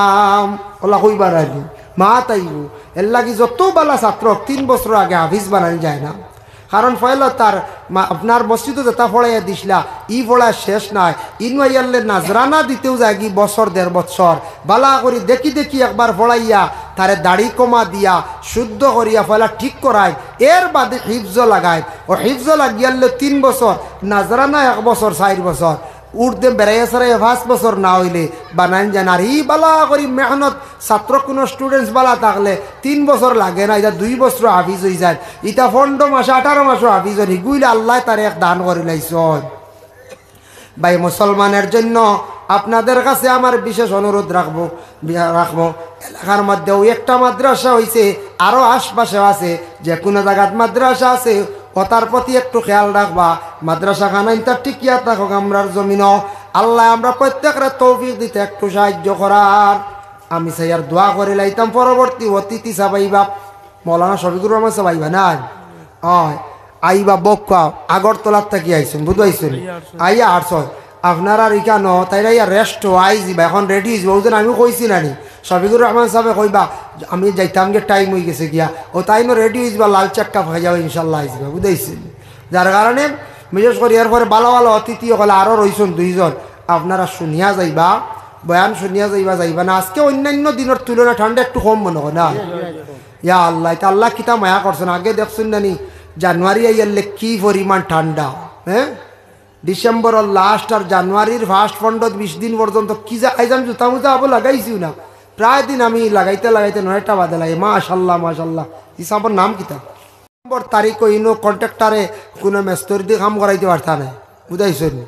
অলা কইবা নানি? মাত আইবো। এরলাগি যত বালা ছাত্র অউক, তিন বছর আগে হাফিজ বানানি যায় না। কারণ পয়লা তার মা-, আপনার মসজিদো যেতা পড়াইয়া দিছলা, ই পড়া শেষ নায়। ইনো আইয়ারলে নাজরানা দিতেও যায়গি বছর দেড় বছর। বালা করি দেখি দেখি একবার পড়াইয়া, তারে দাড়ি কমা দিয়া, শুদ্ধ করিয়া পয়লা ঠিক করাইন, এর বাদে হিফজো লাগাইন। অউ হিফজো লাগিয়ারলে তিন বছর, নাজরানা এক বছর, চাইর বছর। উর্দে বেড়াইয়া সারাইয়া পাঁচ বছর না অইলে বানাইন যায় না। আর ই বালা করি মেহনত, ছাত্র কুনু students বালা থাকলে তিন বছর লাগে না, ইটা দুই বছর হাফিজ অইযায়। ইটা পনরো মাসে, আঠারো মাসো হাফিজ অইন, ইগুইলে আল্লায় তারে এক দান করিলাইছইন। ভাই, মুসলমানের জন্য আপনাদের কাছে আমার বিশেষ অনুরোধ রাখবো, রাখবো, এলাকার মধ্যে অউ একটা মাদ্রাসা অইছে, আরো আশপাশে আছে, যে কুনু জাগাত মাদ্রাসা আছে, অতার প্রতি একটু খেয়াল রাখবা। মাদ্রাসা খানাইনতা টিকিয়া থাকউক আমরার জমিনো। আল্লায় আমরা প্রত্যেকরে তৌফিক দিতা একটু সাহায্য করার। আমি চাইয়ার দোয়া করিলাইতাম, পরবর্তী অতিথি সাব আইবা, মৌলানা শফিকুর রহমান সাব আইবা না? অয়, আইবা বউক্কা, আগরতলার থাকি আইছইন, বুঝাইছইন? আইয়া আটছইন। আপনারার ইখানো, তাইন আইয়া rest অইযিবা, অখন ready অইযিবা, অউজন আমি কইছি নানি, শফিকুর রহমান সাবে কইবা, "আমি যাইতাম গি, time অইগেছে গিয়া।" অউ তাইনও ready অইযিবা, লাল চা এক কাপ খাইয়াও ইনশাল্লাহ আইযিবা, বুঝাইছইন? যার কারণে বিশেষ করি এরপরে বালা বালা অতিথি অকল আরো রইছইন দুইজন, আপনারা শুনিয়া যাইবা, বয়ান শুনিয়া যাইবা, যাইবা না। আজকে অইন্যান্য দিনর তুলনায় ঠান্ডা একটু কম মনো অয় না? ইয়া আল্লাহ, ইতা আল্লায় কিতা মায়া করছইন। আগে দেখছইন নানি, জানুয়ারি আইয়ারলে কি পরিমাণ ঠান্ডা, হ্যাঁ? ডিসেম্বরর last আর জানুয়ারির first পনরো বিশ দিন পর্যন্ত কি যে, আইজ আমি জুতা মুজা আবো লাগাইছিও না, প্রায় দিন আমি লাগাইতে লাগাইতে নয়টা বাদে লাগে। মাশাল্লাহ, মাশাল্লাহ। ই সাবর নাম কিতা? নম্বর তারিখ অইনো contractor-এ কুনু মেস্তরিদি কাম করাইতে পারতা নায়, বুঝাইছইন?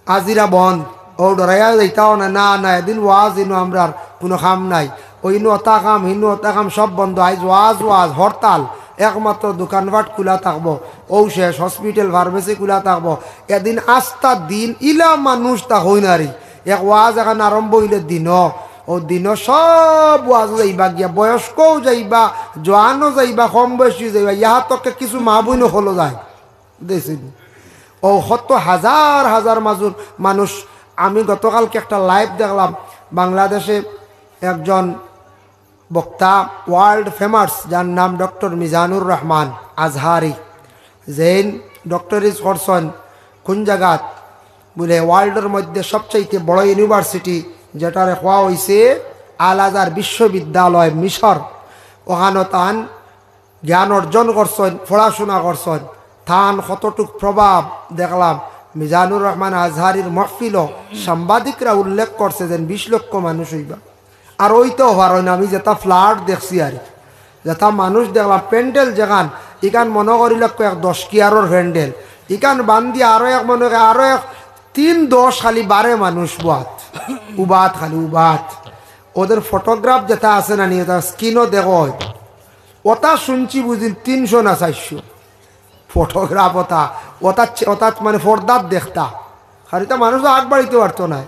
আজিরা বন্ধ। অউ ডরাইয়া যাইতাও না, না, না, এদিন ওয়াজ, ইনো আমরার কুনু কাম নাই। অউ ইনো অতা কাম, হিনো অতা কাম, সব বন্ধ। আইজ ওয়াজ, ওয়াজ, হরতাল। একমাত্র দোকানপাট খুলা থাকবো। অউ শেষ, hospital, pharmacy খুলা থাকবো। এদিন আস্তা দিন ইলা মানুষ থাকইন নারি। এক ওয়াজ এখান আরম্ভ অইলে দিনো, অউ দিনো সব ওয়াজও যাইবা গিয়া, বয়স্কও যাইবা, জোয়ানও যাইবা, কম বয়সীও যাইবা, ইয়া তককে কিছু মা বইনও অকলও যায়। দেখছইন? অউ কত হাজার হাজার মাজুর মানুষ। আমি গতকালকে একটা live দেখলাম, বাংলাদেশে একজন বক্তা, world famous, যার নাম ডক্টর মিজানুর রহমান আজহারি, যেইন doctorate করছইন কুন জাগাত? বুলে, world-র মধ্যে সবচাইতে বড় university, যেটারে কওয়া অইছে আল আজহার বিশ্ববিদ্যালয়, মিশর। অখানো তান জ্ঞান অর্জন করছইন, পড়াশুনা করছইন, তান কতটুক প্রভাব দেখলাম। মিজানুর রহমান আজহারির মহফিলো সাংবাদিকরা উল্লেখ করছে যেন বিশ লক্ষ মানুষ অইবা। আর অইতেও পারইন, আমি যেটা flood দেখছি আর যেটা মানুষ দেখলাম, প্যান্ডেল যেখান, ইখান মনো করিলাউক্কা এক দশ কিয়ারর প্যান্ডেল, ইখান বান্দিয়া আরো এক মনো করি আরো এক তিন দশ খালি বারে মানুষ বাত, উবাত খালি উবাত। ওদের photograph যেটা আছে না নি, ওটা screen-ও দেখো, ওটা শুনছি বুঝিন তিনশো না চাইরশো। Photograph ওটা, ওটা চে-, ওটা মানে পর্দাত দেখতা। খালিতা মানুষ তো আগ বাড়িতে পারতো নায়।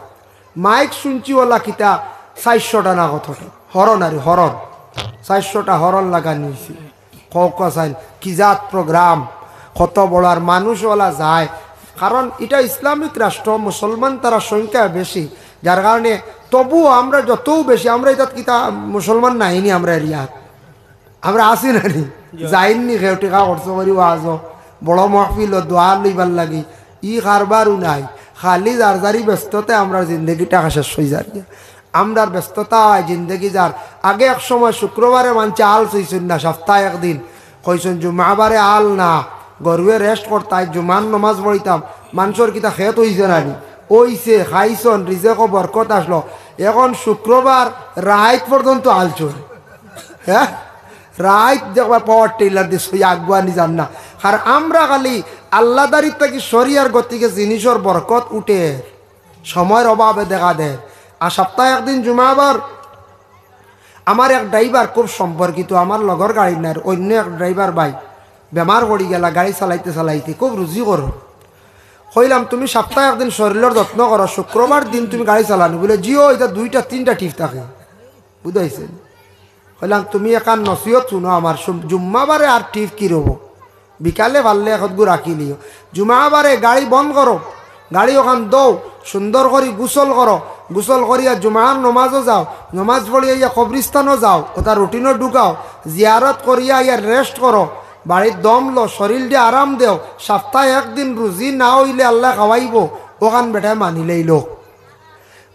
মাইক শুনছি ওলা কিতা চাইরশোটা না কতটা। হরন আরে হরন। চাইরশোটা হরন লাগানি অইছে। কউক্কা চাইন, কি জাত program, কত বড় আর মানুষ ওলা যায়। কারণ ইটা ইসলামিক রাষ্ট্র, মুসলমান তারা সংখ্যা বেশি। যার কারণে তবুও আমরা যতও বেশি, আমরা ইতাত কিতা মুসলমান নাইনি আমরা এরিয়াত। আমরা আছি না নি? যাইননি কেউ টেকা খরচ করি ওয়াজো, বড় মহফিলো দোয়া লইবার লাগি। ই কারবারও নাই। খালি যার যারি ব্যস্ততায় আমরার জিন্দেগিটা শেষ অইযার। আমরার ব্যস্ততায় জিন্দেগি যার। আগে এক সময় শুক্রবারে মানষে আলস অইছইন না, সপ্তায় একদিন। কইছইন জুমাবারে আল না, গরুয়ে rest করতা, আইজ জুমার নমাজ পড়িতাম। মানষর কিতা খেত অইছে না নি? অইছে, খাইছইন, রিজেকো বরকত আসলো। এখন শুক্রবার রাইত পর্যন্ত আলচর। হ্যাঁ, রাইত দেখবা পাওয়ার টিলার দিছে, আগুয়ানি যার না। আর আমরা খালি আল্লাহদারির থাকি সরিয়ার গতিকে জিনিসর বরকত উঠে, সময়ের অভাবে দেখা দেয়। আর সপ্তাহে একদিন জুমাবার আমার এক ড্রাইভার খুব সম্পর্কিত, আমার লগর গাড়ি নার, অন্য এক ড্রাইভার ভাই বেমার পড়ি গেলা, গাড়ি চালাইতে চালাইতে খুব রুজি করো। কইলাম, "তুমি সপ্তাহে একদিন শরীরের যত্ন করো, শুক্রবার দিন তুমি গাড়ি চালানি?" বলে, "জি ও, এটা দুইটা তিনটা টিপ থাকে।" বুঝাইছেন? কইলাম, "তুমি এখান নসিহত শুনো আমার, শুন, জুম্মাবারে আর টিপ কি রব, বিকালে পারলে একগু রাখি লিও। জুমাবারে গাড়ি বন্ধ করো, গাড়ি ওখান দৌ, সুন্দর করি গোসল করো, গোসল করিয়া জুমার নমাজও যাও, নমাজ পড়িয়া ইয়া কবরিস্তানও যাও, ওটা রুটিনও ঢুকাও, জিয়ারত করিয়া ইয়া রেস্ট করো, বাড়ির দম লো, শরীর দিয়ে আরাম দেও, সপ্তাহে একদিন রুজি না হইলে আল্লাহ খাওয়াইবো, ওখান বেটায় মানিলেই লোক।"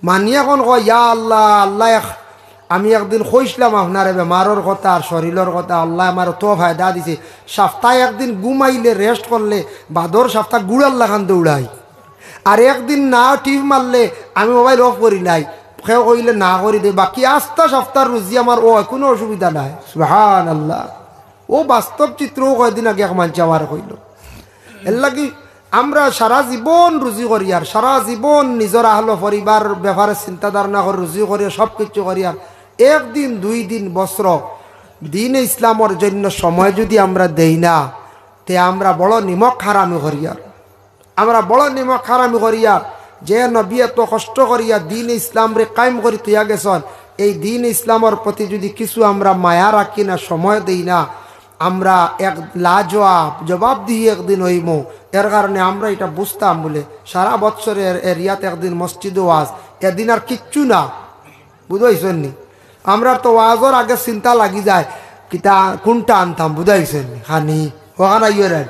মানিয়া এখন কয়, "ইয়া আল্লাহ, আল্লাহ, এক-, আমি একদিন কইছিলাম আপনারে বেমারর কথা আর শরীরর কথা, আল্লাহ আমার অত ফায়দা দিছে। সপ্তাহে একদিন ঘুমাইলে, রেস্ট করলে, বাদর সপ্তাহ গুড়ার লাখান দৌড়াই। আর একদিন না টিপ মারলে আমি মোবাইল অফ করি লাই, কেউ কইলে না করি দে, বাকি আস্তা সপ্তাহ রুজি আমার, ও কোনো অসুবিধা নাই।" সুবহানাল্লাহ। ও বাস্তব চিত্রও কয়দিন আগে এক মানষে আমার কইল। এর লাগি আমরা সারা জীবন রুজি করিয়ার, সারা জীবন নিজর আহলো পরিবার ব্যাপারে চিন্তা ধারণা করি, রুজি করিয়ার, সব কিছু করিয়ার, একদিন, দুই দিন, বছর দিন ইসলামর জন্য সময় যদি আমরা দেই না, তে আমরা বড় নিমক হারামি করিয়ার। আমরা বড় নিমক হারামি করিয়ার। যে নবী এত কষ্ট করিয়া দিন ইসলামরে কায়েম করি থইয়া গেছন, এই দিন ইসলামর প্রতি যদি কিছু আমরা মায়া রাখি না, সময় দেই না, আমরা এক লাজবাব, জবাবদিহি একদিন হইমু। এর কারণে আমরা এটা বুঝতাম বলে সারা বৎসরের এরিয়াত একদিন মসজিদে ওয়াজ, এদিন আর কিচ্ছু না। বুঝাইছেন নি? আমরার তো ওয়াজর আগে চিন্তা লাগি যায়, কিতা, কোনটা আনতাম, বুঝাইছেন নি? খানি, ওখান আইও রে,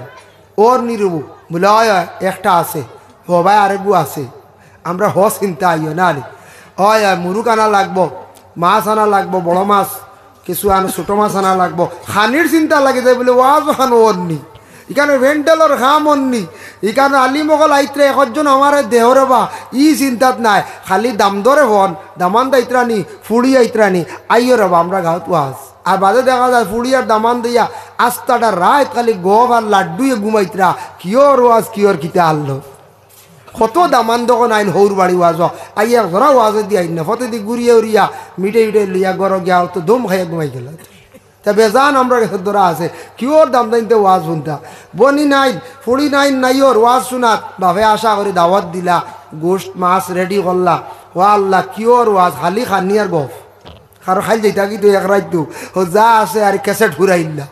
ওর নিরুবু, বলে, "অয়, অয়, একটা আছে, ও ভাই, আরেকগু আছে।" আমরা হ চিন্তা আইও না রে, "অয়, অয়, মুরুক আনা লাগবো, মাছ আনা লাগবো, বড় মাছ, কিছু আনো, ছোট মাছ আনা লাগবো।" খানির চিন্তা লাগি যায় বলে, "ওয়াজ ওখান ওর নি।" ইখানে ভেন্ডেলর খাম অন্নি, ইখানে আলিম অকল আইতরা একজন আমারে দেহরে বা, ই চিন্তাত নাই, খালি দাম দরে হন, দামান দাইতরা নি, ফুড়ি আইতরা নি, আইও রে বা, আমরা গাঁওত ওয়াজ। আর বাদে দেখা যায় ফুড়ি আর দামান দিয়া আস্তাটা রাইত খালি গফ আর লাড্ডুয়ে ঘুমাইতরা, কিওর ওয়াজ, কিওর কিতা আনলো। কত দামান দোকান আইন হৌর বাড়ি ওয়াজ, আইয়া এক জোড়া ওয়াজে দি আইন না, ফতেদি ঘুরিয়া উড়িয়া, মিঠে মিঠে লইয়া ঘরো গিয়া তো দম খাইয়া ঘুমাই গেল। তা বেজান আমরা গেছে ধরা আছে, কিওর দাম দাইনতে ওয়াজ শুনতা। বনি নাইন, ফুড়ি নাইন, নাইওর ওয়াজ শুনাত, বাপে আশা করি দাওয়াত দিলা, গোশত মাছ রেডি করলা। ওয়া আল্লাহ, কিওর ওয়াজ, খালি খানি আর গফ। কারো খাইল যেটা কিন্তু এক রাইত দু, ও যা আছে আর ক্যাসেট ঘুরাইল না।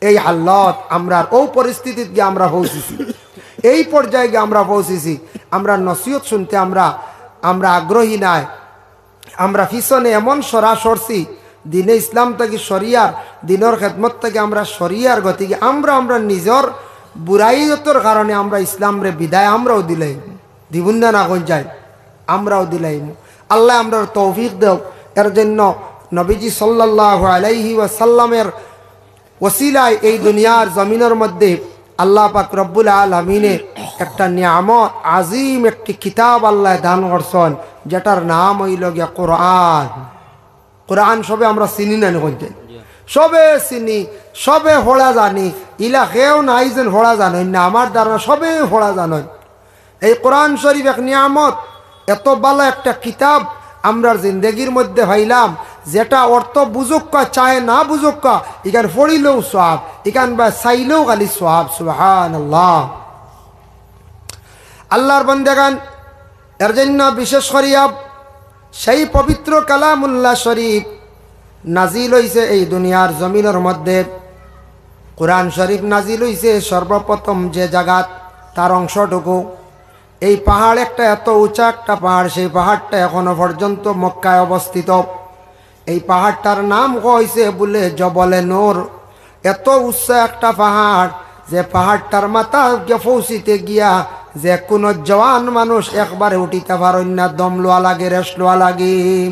এই হালত আমরার, ও পরিস্থিতিত গিয়া আমরা পৌঁছিছি, এই পর্যায়ে গিয়া আমরা পৌঁছিছি। আমরা নসিহত শুনতে আমরা, আমরা আগ্রহী নাই। আমরা পিছনে এমন সরা সরছি, দিনে ইসলাম থাকি সরিয়ার, দিনর খেদমত থাকি আমরা সরিয়ার গতিকে আমরা, আমরা নিজর বুরাইয়তর কারণে আমরা ইসলামরে বিদায় আমরাও দিলাইমু। দিবুন না, না কইন যাই, আমরাও দিলাইমু। আল্লাহ আমরার তৌফিক দেও। এর জন্য নবীজি সাল্লাল্লাহু আলাইহি ওয়াসাল্লামের ওসিলায় এই দুনিয়ার জমিনর মধ্যে আল্লাহ পাক রব্বুল আলামিনে একটা নিয়ামত আজিম, একটি কিতাব আল্লাহ দান করছন, যেটার নাম অইল গিয়া কোরআন। কোরআন সবে আমরা চিনি না নি কইতে? সবে চিনি, সবে পড়া জানি, ইলা কেউ নাই যেন পড়া জানইন না, আমার ধারণা সবে পড়া জানইন। এই কোরআন শরীফ এক নিয়ামত, এত ভালা একটা কিতাব আমরার জিন্দেগির মধ্যে পাইলাম, যেটা অর্থ বুঝুক্কা চায় না বুঝুক্কা, ইখান পড়িলেও সওয়াব, ইখান বা চাইলেও খালি সওয়াব। সুবহানাল্লাহ। আল্লাহর বন্দেগান, এর জন্য বিশেষ করিয়া সেই পবিত্র কালামুল্লাহ শরীফ নাজিল হইছে এই দুনিয়ার জমিনর মধ্যে। কোরআন শরীফ নাজিল হইছে সর্বপ্রথম যে জাগাত, তার অংশটুকু। এই পাহাড় একটা এত উঁচা একটা পাহাড়, সেই পাহাড়টা এখনো পর্যন্ত মক্কায় অবস্থিত। এই পাহাড়টার নাম হইছে বলে জবলে নূর। এত উঁচা একটা পাহাড়, যে পাহাড়টার মাথা গিয়া পৌঁছিতে গিয়া যে কোনো জওয়ান মানুষ একবারে উঠিতে পারইন না, দম লওয়া লাগে, রেস্ট লওয়া লাগে।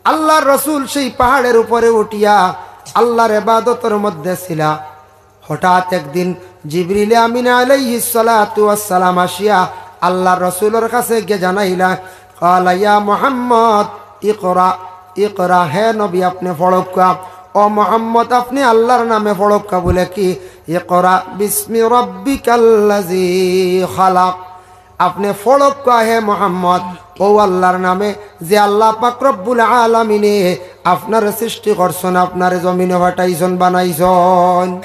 আল্লাহর রসুল সেই পাহাড়ের উপরে উঠিয়া আল্লাহর ইবাদতর মধ্যে ছিলা। হঠাৎ একদিন জিবরিলে আমিন আলাইহিস সালাতু ওয়াস সালাম আসিয়া আল্লাহর রসুলর কাছে গিয়া জানাইলা, قال يا محمد اقرأ اقرأ, হে নবী, আপনে পড়উক্কা। ও মোহাম্মদ, আপনে আল্লার নামে পড়উক্কা। বুলে কি? اقرأ باسم ربك الذي خلق। আপনে পড়উক্কা, হে মোহাম্মদ, অউ আল্লার নামে, যে আল্লা পাক রব্বুল আলামিনে আপনারে সৃষ্টি করছইন, আপনারে জমিনো পাঠাইছইন, বানাইছইন।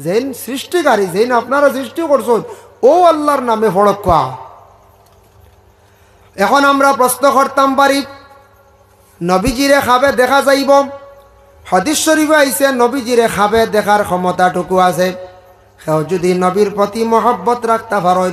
যেইন সৃষ্টিকারী, যেইন আপনারে সৃষ্টি করছইন, অউ আল্লার নামে পড়উক্কা। এখন আমরা প্রশ্ন করতাম পারি, নবীজিরে খাবে দেখা যাইবো? হাদিস শরিফো আইছে, নবীজিরে খাবে দেখার ক্ষমতাটুকু আছে। কেউ যুদি নবীর প্রতি মহব্বত রাখতা পারইন,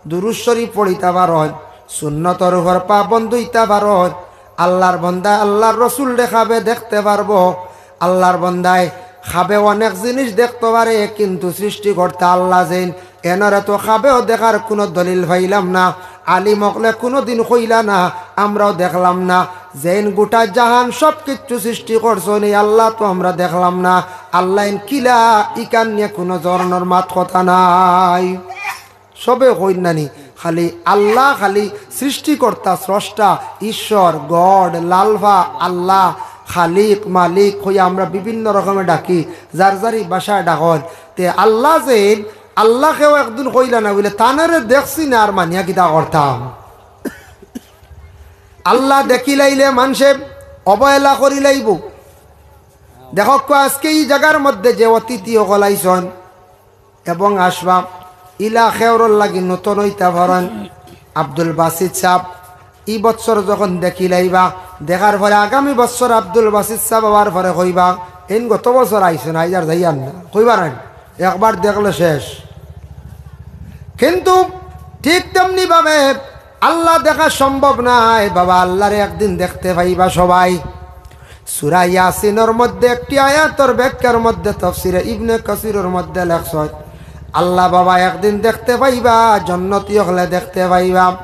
দুরুদ শরিফ পড়িতা পারইন, সুন্নতর উপর পাবন্দ অইতা পারইন, আল্লার বন্দায় আল্লার রসুলরে খাবে দেখতে পারবো। আল্লার বন্দায় খাবে অনেক জিনিস দেখতো পারে, কিন্তু সৃষ্টিকর্তা আল্লা যেইন, এনরে তো খাবেও দেখার কুনু দলিল পাইলাম না। আলিম অকলে কুনুদিন কইলা না, আমরাও দেখলাম না। যেইন গুটা জাহান সব কিচ্ছু সৃষ্টি করছইন, এই আল্লা তো আমরা দেখলাম না। আল্লা এইন কিলা, ইখান নিয়া কুনু জরনর মাত কথা নাই। সবে কইন নানি, খালি আল্লা, খালি সৃষ্টিকর্তা, স্রষ্টা, ঈশ্বর, গড, লালফা, আল্লা, খালিক, মালিক কইয়া আমরা বিভিন্ন রকমে ডাকি, যার যার ভাষায় ডাকইন। তে আল্লা যেইন, আল্লা কেউ একদিন কইলা না বুলে, তানরে দেখছি না আর মানিয়া কিতা করতাম? আল্লা দেখিলাইলে মানষে অবহেলা করিলাইবো। দেখউক্কা, আজকে ই জাগার মধ্যে যে অতিথি অকল আইছইন এবং আসবা, ইলা কেউরর লাগি নতুন অইতা পারইন। আব্দুল বাসিত সাব, ই বছর যখন দেখিলাইবা, দেখার পরে আগামী বছর আব্দুল বাসিত সাব আওয়ার পরে কইবা, "এইন গত বছর আইছইন, আইজ আর যাইয়ার না।" কইবা নানি? একবার দেখলে শেষ। কিন্তু ঠিক তেমনি ভাবে আল্লা দেখা সম্ভব নায় বাবা, আল্লারে একদিন দেখতে পাইবা সবাই। সূরা ইয়াসিনর মধ্যে একটি আয়াতর ব্যাখ্যার মধ্যে তফসিরে ইবনে কাসিরর মধ্যে লেখছইন, আল্লা বাবা একদিন দেখতে পাইবা, জন্নতি অকলে দেখতে পাইবা।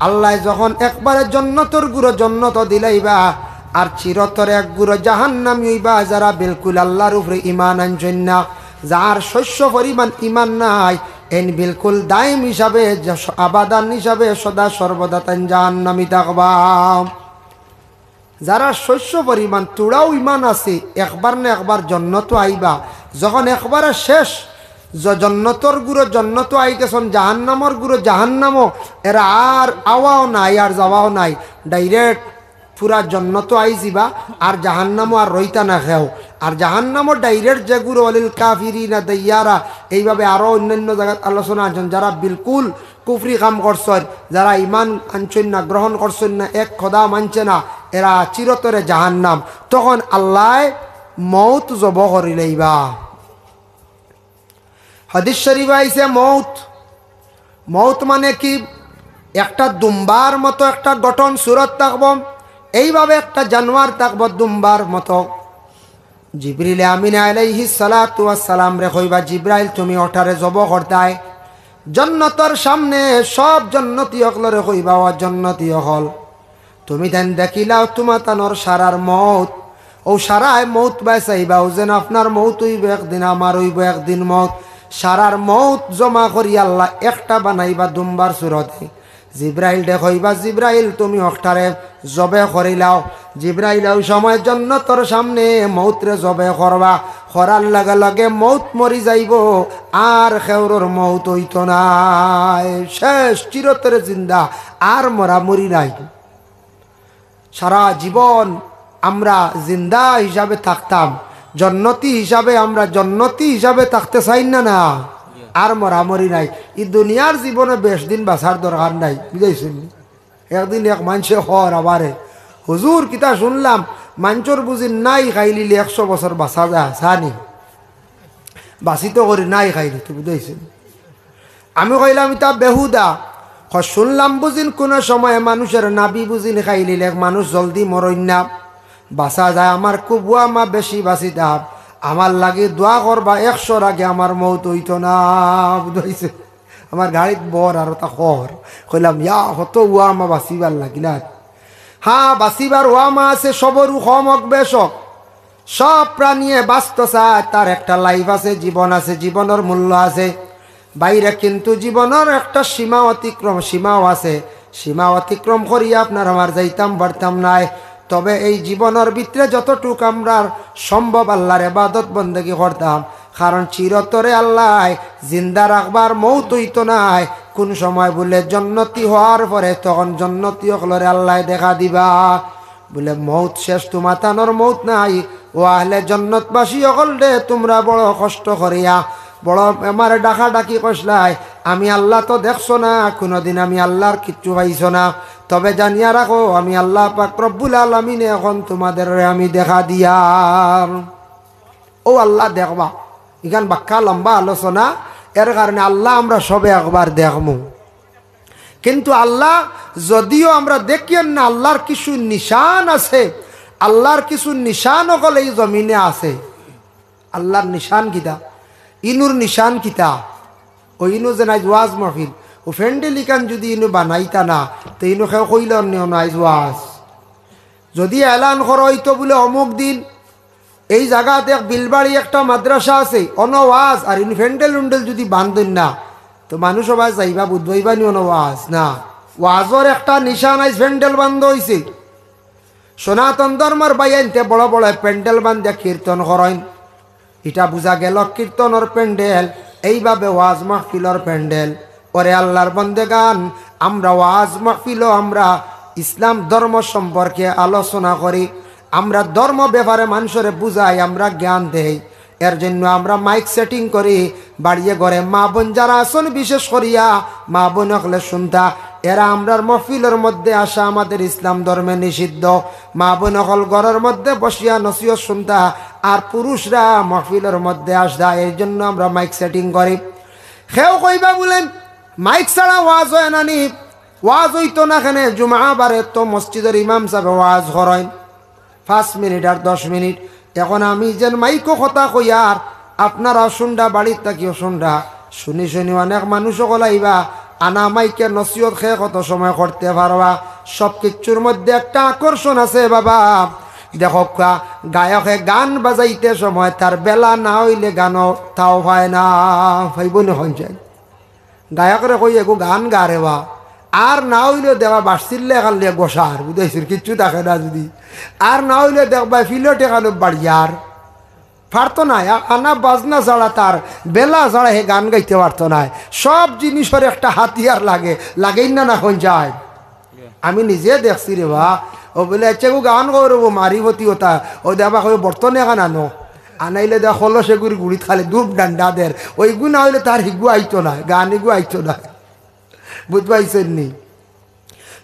আল্লায় যখন একবারে জন্নতর গুরু জন্নত দিলাইবা, আর চিরতরে এক গুরু জাহান্নামী অইবা, যারা বিলকুল আল্লার উপরে ইমান আনছইন না, যার শস্য পরিমাণ ইমান নাই, এইন বিলকুল দাইম হিসাবে, আবাদান হিসাবে সদা সর্বদা তাইন জাহান্নামী থাকবা। যারা শস্য পরিমাণ তুড়াও ইমান আছে, একবার না একবার জন্নতো আইবা। যখন একবারে শেষ, জ-, জন্নতর গুরু জন্নতো আই গেছইন, জাহান্নামর গুরু জাহান্নামো, এরা আর আওয়াও নাই, আর যাওয়াও নাই, direct পুরা জন্নতো আই যিবা, আর জাহান্নামো আর রইতা না কেউ। আর জাহান্নামো direct যে গুরু, ওয়ালিল কাফিরিনা দাইয়ারা, এইভাবে আরো অন্যান্য জাগাত আলোচনা আনছইন, যারা বিলকুল কুফরি কাম করছইন, যারা ইমান আনছইন না, গ্রহণ করছইন না, এক খোদা মানছে না, এরা চিরতরে জাহান্নাম। তখন আল্লায় মউত জব করিলাইবা। হাদিস শরিফো আইছে মউত, মউত মানে কি? একটা দুম্বার মতো একটা গঠন সুরত থাকবো, এইভাবে একটা জানোয়ার থাকবো দুম্বার মতো। জিবরিলে আমিন আলাইহিস সালাতু ওয়াস সালামরে কইবা, "জিব্রাইল, তুমি অটারে জব করতায়।" জন্নতর সামনে সব জন্নতি অকলরে কইবা, "ও জন্নতি অকল, তুমি তাইন দেখিলাও তুমা তানর সারার মউত, অউ সারায় মউত বায় চাইবা, অউ যেন আপনার মউত অইবো একদিন, আমার অইবো একদিন মউত।" সারার মউত জমা করি আল্লা একটা বানাইবা দুম্বার সুরতে। জিব্রাইলরে কইবা, "জিব্রাইল, তুমি অকটারে জবে করিলাও।" জিব্রাইল অউ সময় জন্নতর সামনে মউতরে জবে করবা, করার লগে লগে মউত মরি যাইবো, আর কেউরর মউত অইতো নায়, শেষ, চিরতরে জিন্দা, আর মরামরি নাই। সারা জীবন আমরা জিন্দা হিসাবে থাকতাম, জন্নতি হিসাবে, আমরা জন্নতি হিসাবে থাকতে চাই না, না? আর মরামরি নাই। ই দুনিয়ার জীবনে বেশ দিন বাঁচার দরকার নাই, বুঝাইছইন নি? একদিন এক মানষে কর আমারে, "হুজুর, কিতা শুনলাম, মানষর বুঝি নাই খাইলিলে একশো বছর বাঁচা যায়, হাছা নি? বাঁচিতো করি নাই খাইলি তো", বুঝাইছইন নি? আমি কইলাম, "ইতা বেহুদা।" কয়, "শুনলাম বুঝিন কুনু সময় মানুষর নাভি বুঝিন খাইলিলে মানুষ জলদি মরইন না, বাঁচা যায়। আমার খুব ওয়ামা বেশি বাঁচিতাম, আমার লাগি দোয়া করবা, একশোর আগে আমার মউত অইতো না।" বুঝাইছে? আমার গাড়িত বর আর অতা কর। কইলাম, "ইয়া, কত ওয়ামা বাঁচিবার লাগিলা।" হ্যাঁ, বাঁচিবার ওয়ামা আছে, সবরউ কম অউক বেশ অউক। সব প্রাণীয়ে বাঁচতো চায়, তার একটা life আছে, জীবন আছে, জীবনর মূল্য আছে। বাইরে কিন্তু জীবনর একটা সীমা অতিক্রম, সীমাও আছে। সীমা অতিক্রম করিয়া আপনার আমার যাইতাম পারতাম নায়। তবে এই জীবনর ভিতরে যতটুক আমরার সম্ভব আল্লাহর ইবাদত বন্দেগি করতাম, কারণ চিরতরে আল্লায় জিন্দা রাখবার, মউত অইতো নায়। কুন সময় বুলে জন্নতি অওয়ার পরে তখন জন্নতি অকলরে আল্লায় দেখা দিবা। বুলে, মউত শেষ, তুমাতানর মউত নাই। ও আহলে জন্নতবাসী অকলরে, তুমরা বড় কষ্ট করিয়া, বড় আমারে ডাকাডাকি করছলায়। আমি আল্লাহ তো দেখছো না, কুনুদিন আমি আল্লাহর কিচ্ছু পাইছো না। তবে জানিয়া রাখো, আমি আল্লাহ পাক রব্বুল আলামিনে এখন তুমাদেররে আমি দেখা দিয়ার। ও আল্লাহ দেখবা, ইখান বাক্কা লম্বা আলোচনা, এর কারণে আল্লাহ আমরা সবে একবার দেখমু। কিন্তু আল্লাহ যদিও আমরা দেখিয়ার না, আল্লাহর কিছু নিশান আছে। আল্লাহর কিছু নিশান অকল এই জমিনে আছে। আল্লাহর নিশান কিতা? ইনুর নিশান কিতা? ও ইনু যেন আইজ ওয়াজ মাহফিল, ও প্যান্ডেল ইখান যুদি ইনু বানাইতা না, তে ইনু কেউ কইলো নি অনো আইজ ওয়াজ। যুদি এলান করা অইতো বুলে অমুক দিন এই জাগাত এক বিলবাড়ি একটা মাদ্রাসা আছে, অনো ওয়াজ, আর ইনু প্যান্ডেল উন্ডেল যুদি বান্ধইন না, তো মানুষ সবাই যাইবা, বুঝবাইবা নি অনো ওয়াজ না। ওয়াজর একটা নিশান আইজ প্যান্ডেল বান্ধা অইছে। সনাতন ধর্মর ভাইয়াইন্তে বড় বড় প্যান্ডেল বান্ধিয়া কীর্তন করইন, ইটা বুঝা গেল কীর্তনর প্যান্ডেল, এইভাবে ওয়াজ মাহফিলর প্যান্ডেল। ওরে আল্লাহর বন্দেগান, আমরা ওয়াজ মাহফিলো আমরা ইসলাম ধর্ম সম্পর্কে আলোচনা করি, আমরা ধর্ম ব্যাপারে মানষরে বুঝাই, আমরা জ্ঞান দেই। এর জন্য আমরা মাইক সেটিং করি, বাড়িয়ে ঘরে মা বোন যারা আছইন, বিশেষ করিয়া মা বোন অকলে শুনতা, এরা আমরার মাহফিলর মধ্যে আসা আমাদের ইসলাম ধর্মে নিষিদ্ধ। মা বোন অকল ঘরর মধ্যে বসিয়া নসিহত শুনতা, আর পুরুষরা মাহফিলর মধ্যে আসতা, এই জন্য আমরা মাইক সেটিং করি। কেউ কইবা বুলে, মাইক ছাড়া ওয়াজ অয় না নি? ওয়াজ অইতো না কেনে? জুমা বারে তো মসজিদর ইমাম সাবে ওয়াজ করইন পাঁচ মিনিট আর দশ মিনিট। এখন আমি যেন মাইকো কথা কইয়ার, আপনারা শুনরা, বাড়িত থাকিও শুনরা, শুনি শুনি অনেক মানুষ অকল আইবা, আনা মাইকে নসিহত কে কত সময় করতে পারবা। সব কিচ্ছুর মধ্যে একটা আকর্ষণ আছে বাবা। দেখউক্কা, গায়কে গান বাজাইতে সময় তার বেলা না অইলে গানও তাও পায় না, পাইবো নি কইন চাই? গায়করে কই, "এগু গান গা রে বা।" আর না অইলে দেখবা বাঁশির লেখার লিয়া গোসার, বুঝাইছইন, কিচ্ছু থাকে না যুদি। আর না অইলে দেখবা ফিলট এখানো বাড়িয়ার। পারতো নায়, আ-, আনা বাজনা ছাড়া তার বেলা ছাড়া হে গান গাইতে পারতো নায়। সব জিনিসর একটা হাতিয়ার লাগে, লাগেই না, না কইন চাই? আমি নিজে দেখছি রে বা, ও বুলে, "আচ্ছা, এগু গান গৌরব মারি হতি হতা", ও দেবা কই, "বর্তন এখান আনো।" আনাইলে দে কলস এগুর গুড়িত খালি ধূপ ডান্ডা দের, ওইগু না অইলে তার হিগু আইতো নায়, গান হিগু আইতো নায়। বুঝ পাইছইন নি?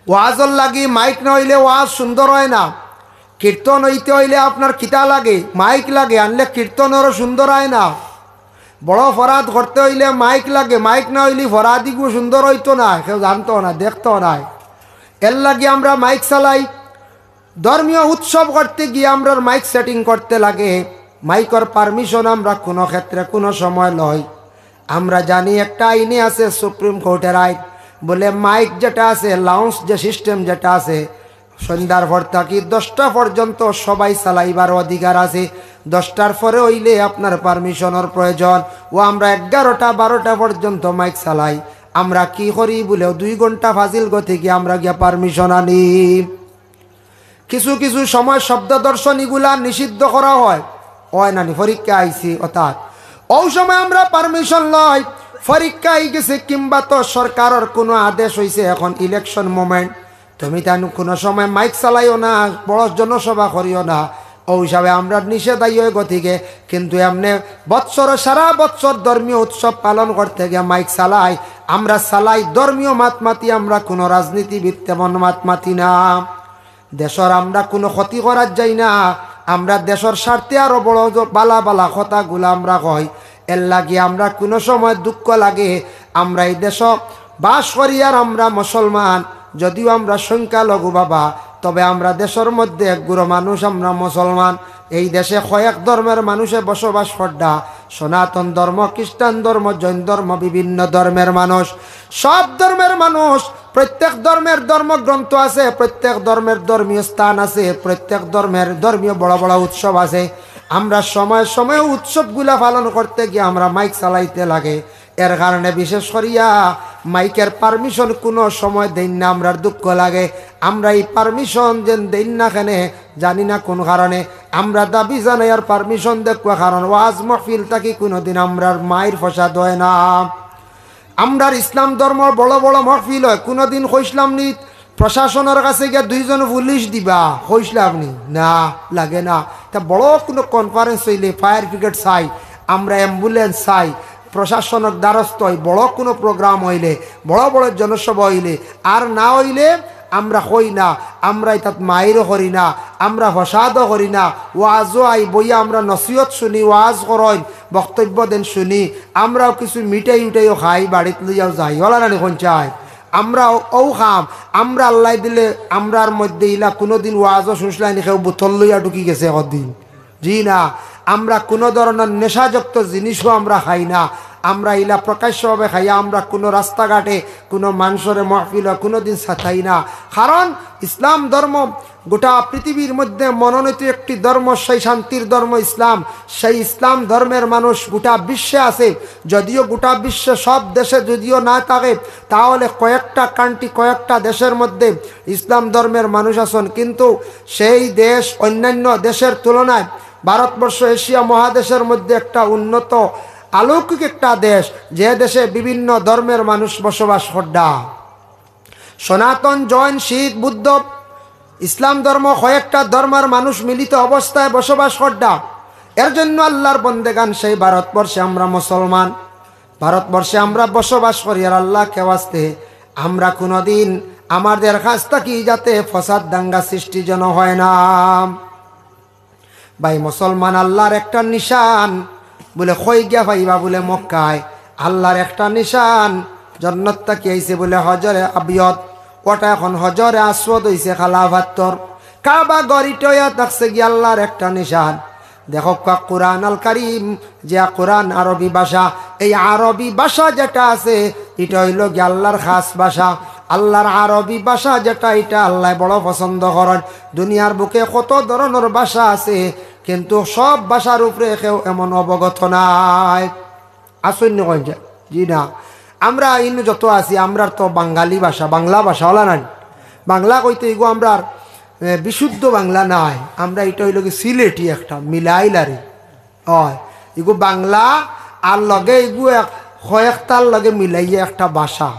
ওয়াজর লাগি মাইক না অইলে ওয়াজ সুন্দর অয় না। কীর্তন অইতে অইলে আপনার কিতা লাগে? মাইক লাগে, আনলে কীর্তন আরো সুন্দর অয় না। বড় ফরাদ করতে অইলে মাইক লাগে, মাইক না অইলে ফরাদিগু সুন্দর অইতো না, কেউ জানতো না, দেখতো না। এর লাগি আমরা মাইক চালাই। ধর্মীয় উৎসব করতে গিয়া আমরার মাইক সেটিং করতে লাগে, মাইকর পারমিশন আমরা কুনু ক্ষেত্রে কুনু সময় লই। আমরা জানি একটা আইনে আছে, সুপ্রিম কোর্টের আইন, বুলে মাইক যেটা আছে, লাউঞ্জ যে সিস্টেম যেটা আছে, সন্ধ্যার পর থাকি দশটা পর্যন্ত সবাই চালাইবার অধিকার আছে। দশটার পরে অইলে আপনার পারমিশনর প্রয়োজন। ও আমরা এগারোটা বারোটা পর্যন্ত মাইক চালাই। আমরা কি করি বুলে দুই ঘন্টা ফাজিল গতিকে আমরা গিয়া পারমিশন আনি। কিছু কিছু সময় শব্দ দর্শন ইগুলা নিষিদ্ধ করা হয়, অয় না নি? পরীক্ষা আইছে, অর্থাৎ অউ সময় আমরা পারমিশন লই, পরীক্ষা আই গেছে, কিংবা তো সরকারর কুনু আদেশ অইছে, এখন ইলেকশন মোমেন্ট, তুমি তান কুনু সময় মাইক চালাইও না, বড় জনসভা করিও না। অউ হিসাবে আমরা নিষেধ আই অয় গতিকে, কিন্তু এমনে বৎসর, সারা বৎসর ধর্মীয় উৎসব পালন করতে গিয়া মাইক চালাই, আমরা চালাই ধর্মীয় মাত মাতি, আমরা কুনু রাজনীতিবিদ তেমন মাত মাতি না। দেশর আমরা কুনু ক্ষতি করার যাই না, আমরা দেশর স্বার্থে আরো বড় জ-, বালা বালা কথাগুলা আমরা কই। এর লাগি আমরা কুনু সময় দুঃখ লাগে, আমরা এই দেশো বাস করি আর আমরা মুসলমান, যদিও আমরা সংখ্যালঘু বাবা, তবে আমরা দেশর মধ্যে এক গুরু মানুষ আমরা মুসলমান। এই দেশে কয়েক ধর্মের মানুষে বসবাস কররা, সনাতন ধর্ম, খ্রিস্টান ধর্ম, জৈন ধর্ম, বিভিন্ন ধর্মের মানুষ, সব ধর্মের মানুষ। প্রত্যেক ধর্মের ধর্মগ্রন্থ আছে, প্রত্যেক ধর্মের ধর্মীয় স্থান আছে, প্রত্যেক ধর্মের ধর্মীয় বড় বড় উৎসব আছে। আমরা সময় সময় উৎসবগুলা পালন করতে গিয়া আমরা মাইক চালাইতে লাগে। এর কারণে বিশেষ করিয়া মাইকর পারমিশন কুনু সময় দেইন না, আমরার দুঃখ লাগে। আমরা ই পারমিশন যেন দেইন না কেনে, জানি না কুন কারণে। আমরা দাবি জানাইয়ার পারমিশন দেখুয়া, কারণ ওয়াজ মহফিল থাকি কুনুদিন আমরার মাইর ফসাদ অয় না। আমরার ইসলাম ধর্মর বড় বড় মহফিল অয়, কুনুদিন কইছলাম নি প্রশাসনর কাছে গিয়া দুইজন পুলিশ দিবা? কইছলাম নি? না, লাগে না। তে বড় কুনু কনফারেন্স অইলে ফায়ার ব্রিগেড চাই, আমরা অ্যাম্বুলেন্স চাই, প্রশাসনর দ্বারস্থ অই, বড় কুনু প্রোগ্রাম অইলে, বড় বড় জনসভা অইলে, আর না অইলে আমরা কই না, আমরা ইতাত মাইরও করি না, আমরা ফসাদও করি না, ওয়াজও আই বইয়া আমরা নসিহত শুনি, ওয়াজ করইন, বক্তব্য দেন শুনি, আমরাও কিছু মিঠাই উঠাইও খাই, বাড়িত লইয়াও যাই, অলা নানি কইন চাই। আমরা ও-, অউ কাম, আমরা আল্লায় দিলে আমরার মধ্যে ইলা কুনুদিন ওয়াজও শুনছলায় নি কেউ বোতল লইয়া ঢুকি গেছে একদিন? জি না, আমরা কুনু ধরনর নেশাযুক্ত জিনিসও আমরা খাই না। আমরা ইলা প্রকাশ্যভাবে খাইয়া আমরা কুনু রাস্তাঘাটে কুনু মানষরে মহফিলো কুনুদিন সাতাই না। কারণ ইসলাম ধর্ম গোটা পৃথিবীর মধ্যে মনোনীত একটি ধর্ম, সেই শান্তির ধর্ম ইসলাম। সেই ইসলাম ধর্মের মানুষ গোটা বিশ্বে আছে। যদিও গোটা বিশ্বে সব দেশে যদিও না থাকে, তাহলে কয়েকটা কান্ট্রি, কয়েকটা দেশের মধ্যে ইসলাম ধর্মের মানুষ আছেন। কিন্তু সেই দেশ অন্যান্য দেশের তুলনায় ভারতবর্ষ এশিয়া মহাদেশের মধ্যে একটা উন্নত, অলৌকিক একটা দেশ, যে দেশে বিভিন্ন ধর্মের মানুষ বসবাস কররা। সনাতন, জৈন, শিখ, বুদ্ধ, ইসলাম ধর্ম, কয়েকটা ধর্মের মানুষ মিলিত অবস্থায় বসবাস কররা। এর জন্য আল্লাহর বন্দেগান সেই ভারতবর্ষে আমরা মুসলমান, ভারতবর্ষে আমরা বসবাস করি। আর আল্লাহকে ওয়াস্তে আমরা কুনুদিন আমাদের কাছ থাকি যাতে ফসাদ দাঙ্গা সৃষ্টি যেন হয় না। ভাই মুসলমান, আল্লাহর একটা নিশান, বুলে কই গিয়া পাইবা, বুলে মক্কায়। আল্লাহর একটা নিশান, জন্নত থাকি আইছে বুলে হজরে আবিয়দ, ওটা এখন হজরে আসওয়াদ অইছে, কালা পাথর। কাবা ঘর ইটা অইয়া থাকছে গি আল্লাহর একটা নিশান। দেখউক্কা কুরআন আল কারীম, যে কুরআন আরবি ভাষা, এই আরবি ভাষা যেটা আছে, ইটা অইলো গি আল্লাহর খাস ভাষা। আল্লাহর আরবি ভাষা যেটা, ইটা আল্লায় বড় পছন্দ করইন। দুনিয়ার বুকে কত ধরনর ভাষা আছে, কিন্তু সব ভাষার উপরে কেউ এমন অবগত নায়। আছইন নি কইন চাই? জি না। আমরা ইনো যত আছি, আমরার তো বাঙালি ভাষা, বাংলা ভাষা অলা নানি? বাংলা কইতে ইগু আমরার, এ, বিশুদ্ধ বাংলা নায়, আমরা ইটা অইলো গি সিলেটি একটা মিলাইলারি। অয়, ইগু বাংলা আর লগে ইগু এক, কয়েকটার লগে মিলাইয়া একটা ভাষা।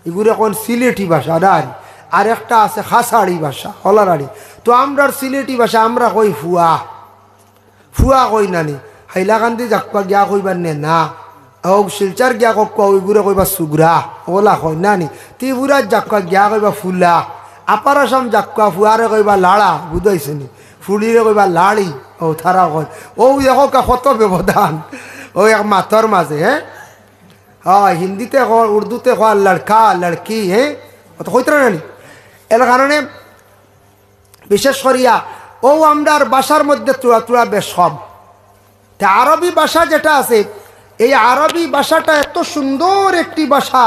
ইগুরে কইন সিলেটি ভাষা, আর, আর একটা আছে খাসাড়ি ভাষা, অলা নানি? তো আমরার সিলেটি ভাষা আমরা কই ফুয়া, ফুয়া কই নানি? হাইলাকান্দি যাউক্কা গিয়া কইবা নেনা, অউ শিলচর গিয়া কউক্কা, অউ ইগুরে কইবা সুগরা, অলা কইন নানি? ত্রিপুরাত যাউক্কা গিয়া কইবা ফুলা, আপার আসাম যাউক্কা ফুয়ারে কইবা লাড়া, বুঝাইছে নি? ফুড়িরে কইবা লাড়ি, অউ তারা কইন। অউ দেখউক্কা কত ব্যবধান, অউ এক মাতর মাঝে, হে? অয়, হিন্দিতে কয়, উর্দুতে কয় লড়কা, লড়কি, হে? অত কইতরা নানি? এর কারণে বিশেষ করিয়া অউ আমরার ভাষার মধ্যে তুড়া তুড়া বেশ কম। তে আরবি ভাষা যেটা আছে, এই আরবি ভাষাটা এত সুন্দর একটি ভাষা,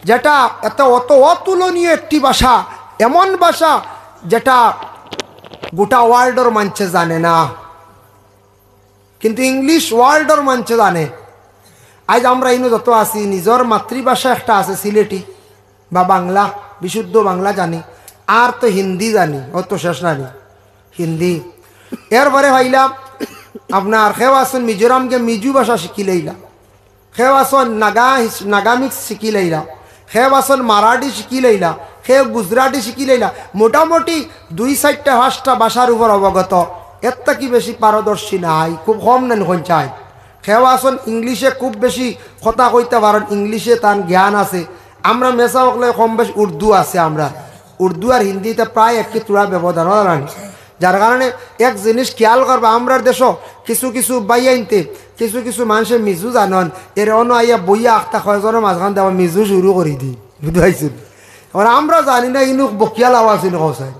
যেটা এত অত অতুলনীয় একটি ভাষা, এমন ভাষা যেটা গোটা ওয়ার্ল্ডর মানষে জানে না, কিন্তু ইংলিশ ওয়ার্ল্ডর মানষে জানে। আইজ আমরা ইনো যত আছি, নিজর মাতৃভাষা একটা আছে সিলেটি বা বাংলা, বিশুদ্ধ বাংলা জানি, আর তো হিন্দি জানি, অউ তো শেষ নানি হিন্দি। এরপরে পাইলাম আপনার কেউ আছইন মিজোরাম গিয়া মিজো ভাষা শিখিলাইলা, কেউ আছইন নাগা হিস-, নাগামিজ শিখিলাইলা, কেউ আছইন মারাঠি শিখিলাইলা, কেউ গুজরাটি শিখিলাইলা, মোটামুটি দুই চাইরটা পাঁচটা ভাষার উপর অবগত, এর থাকি বেশি পারদর্শী নাই, খুব কম নানি কইন চাই। কেউ আছইন ইংলিশে খুব বেশি কথা কইতা পারইন, ইংলিশে তান জ্ঞান আছে। আমরা মেসাব অকলে কম বেশ উর্দু আছে, আমরা উর্দু আর হিন্দিতে প্রায় একই তুড়া ব্যবধান, অলা নানি? যার কারণে এক জিনিস খেয়াল করবা, আমরার দেশো কিছু কিছু ভাইয়াইন্তে, কিছু কিছু মানষে মিজো জানইন, এরে অনো আইয়া বইয়া আখতা কয়জনর মাঝখান দেওয়া মিজো শুরু করি দি, বুঝতে পারছইন? এখন আমরা জানি না, ইনো বকিয়াল আওয়াজ ইনো কও চাই।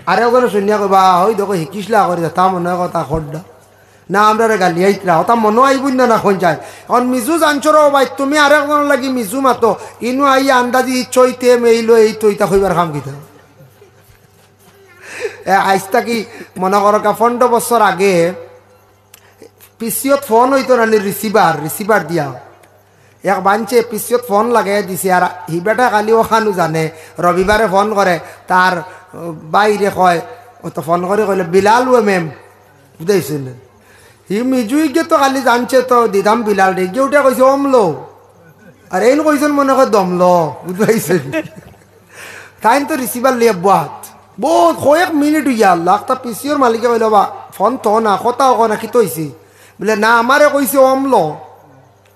আরেকজনে শুনিয়া কইবা, "অউ দেখো হিকিছলা করি, তা মনো অয় কথা কইরা।" না, আমরারে গালিয়াইতরা, অতা মনো আইবো না, না কইন চাই। এখন মিজো জানছো রে ভাই, তুমি আরেকজনর লাগি মিজো মাতো, ইনো আইয়া আন্দাজি চইতে মেইলো, এই তো ইতা কইবার কাম কিতা? এ, আইজ থাকি মনো করো কা, পনরো বছর আগে পিসিওত ফোন অইতো নানি, রিসিভার, রিসিভার দিয়া। এক বানছে পিসিওত ফোন লাগাই দিছে, আর হি বেটা খালি অখানউ জানে। রবিবারে ফোন করে, তার, আহ, বাইরে কয়, ও তো ফোন করি কইলো, "বিলাল ও মেম।" বুঝাইছে না? হি মিজুইগে তো খালি জানছে তো দিতাম বিলাল রে, গিয়ে উঠে কইছে, "অমলো।" আর এইন কইছেন মনে কয় দমলো, বুঝাইছে না? তাইন তো রিসিভার লিয়ে বাত। বহুত কয়েক মিনিট অইয়া আল্লাহ, একটা পিসিওর মালিকে কইলো, "বা, ফোন তো না, কথা কও না, কিতা অইছে?" বলে, "না, আমারে কইছে অমলো।"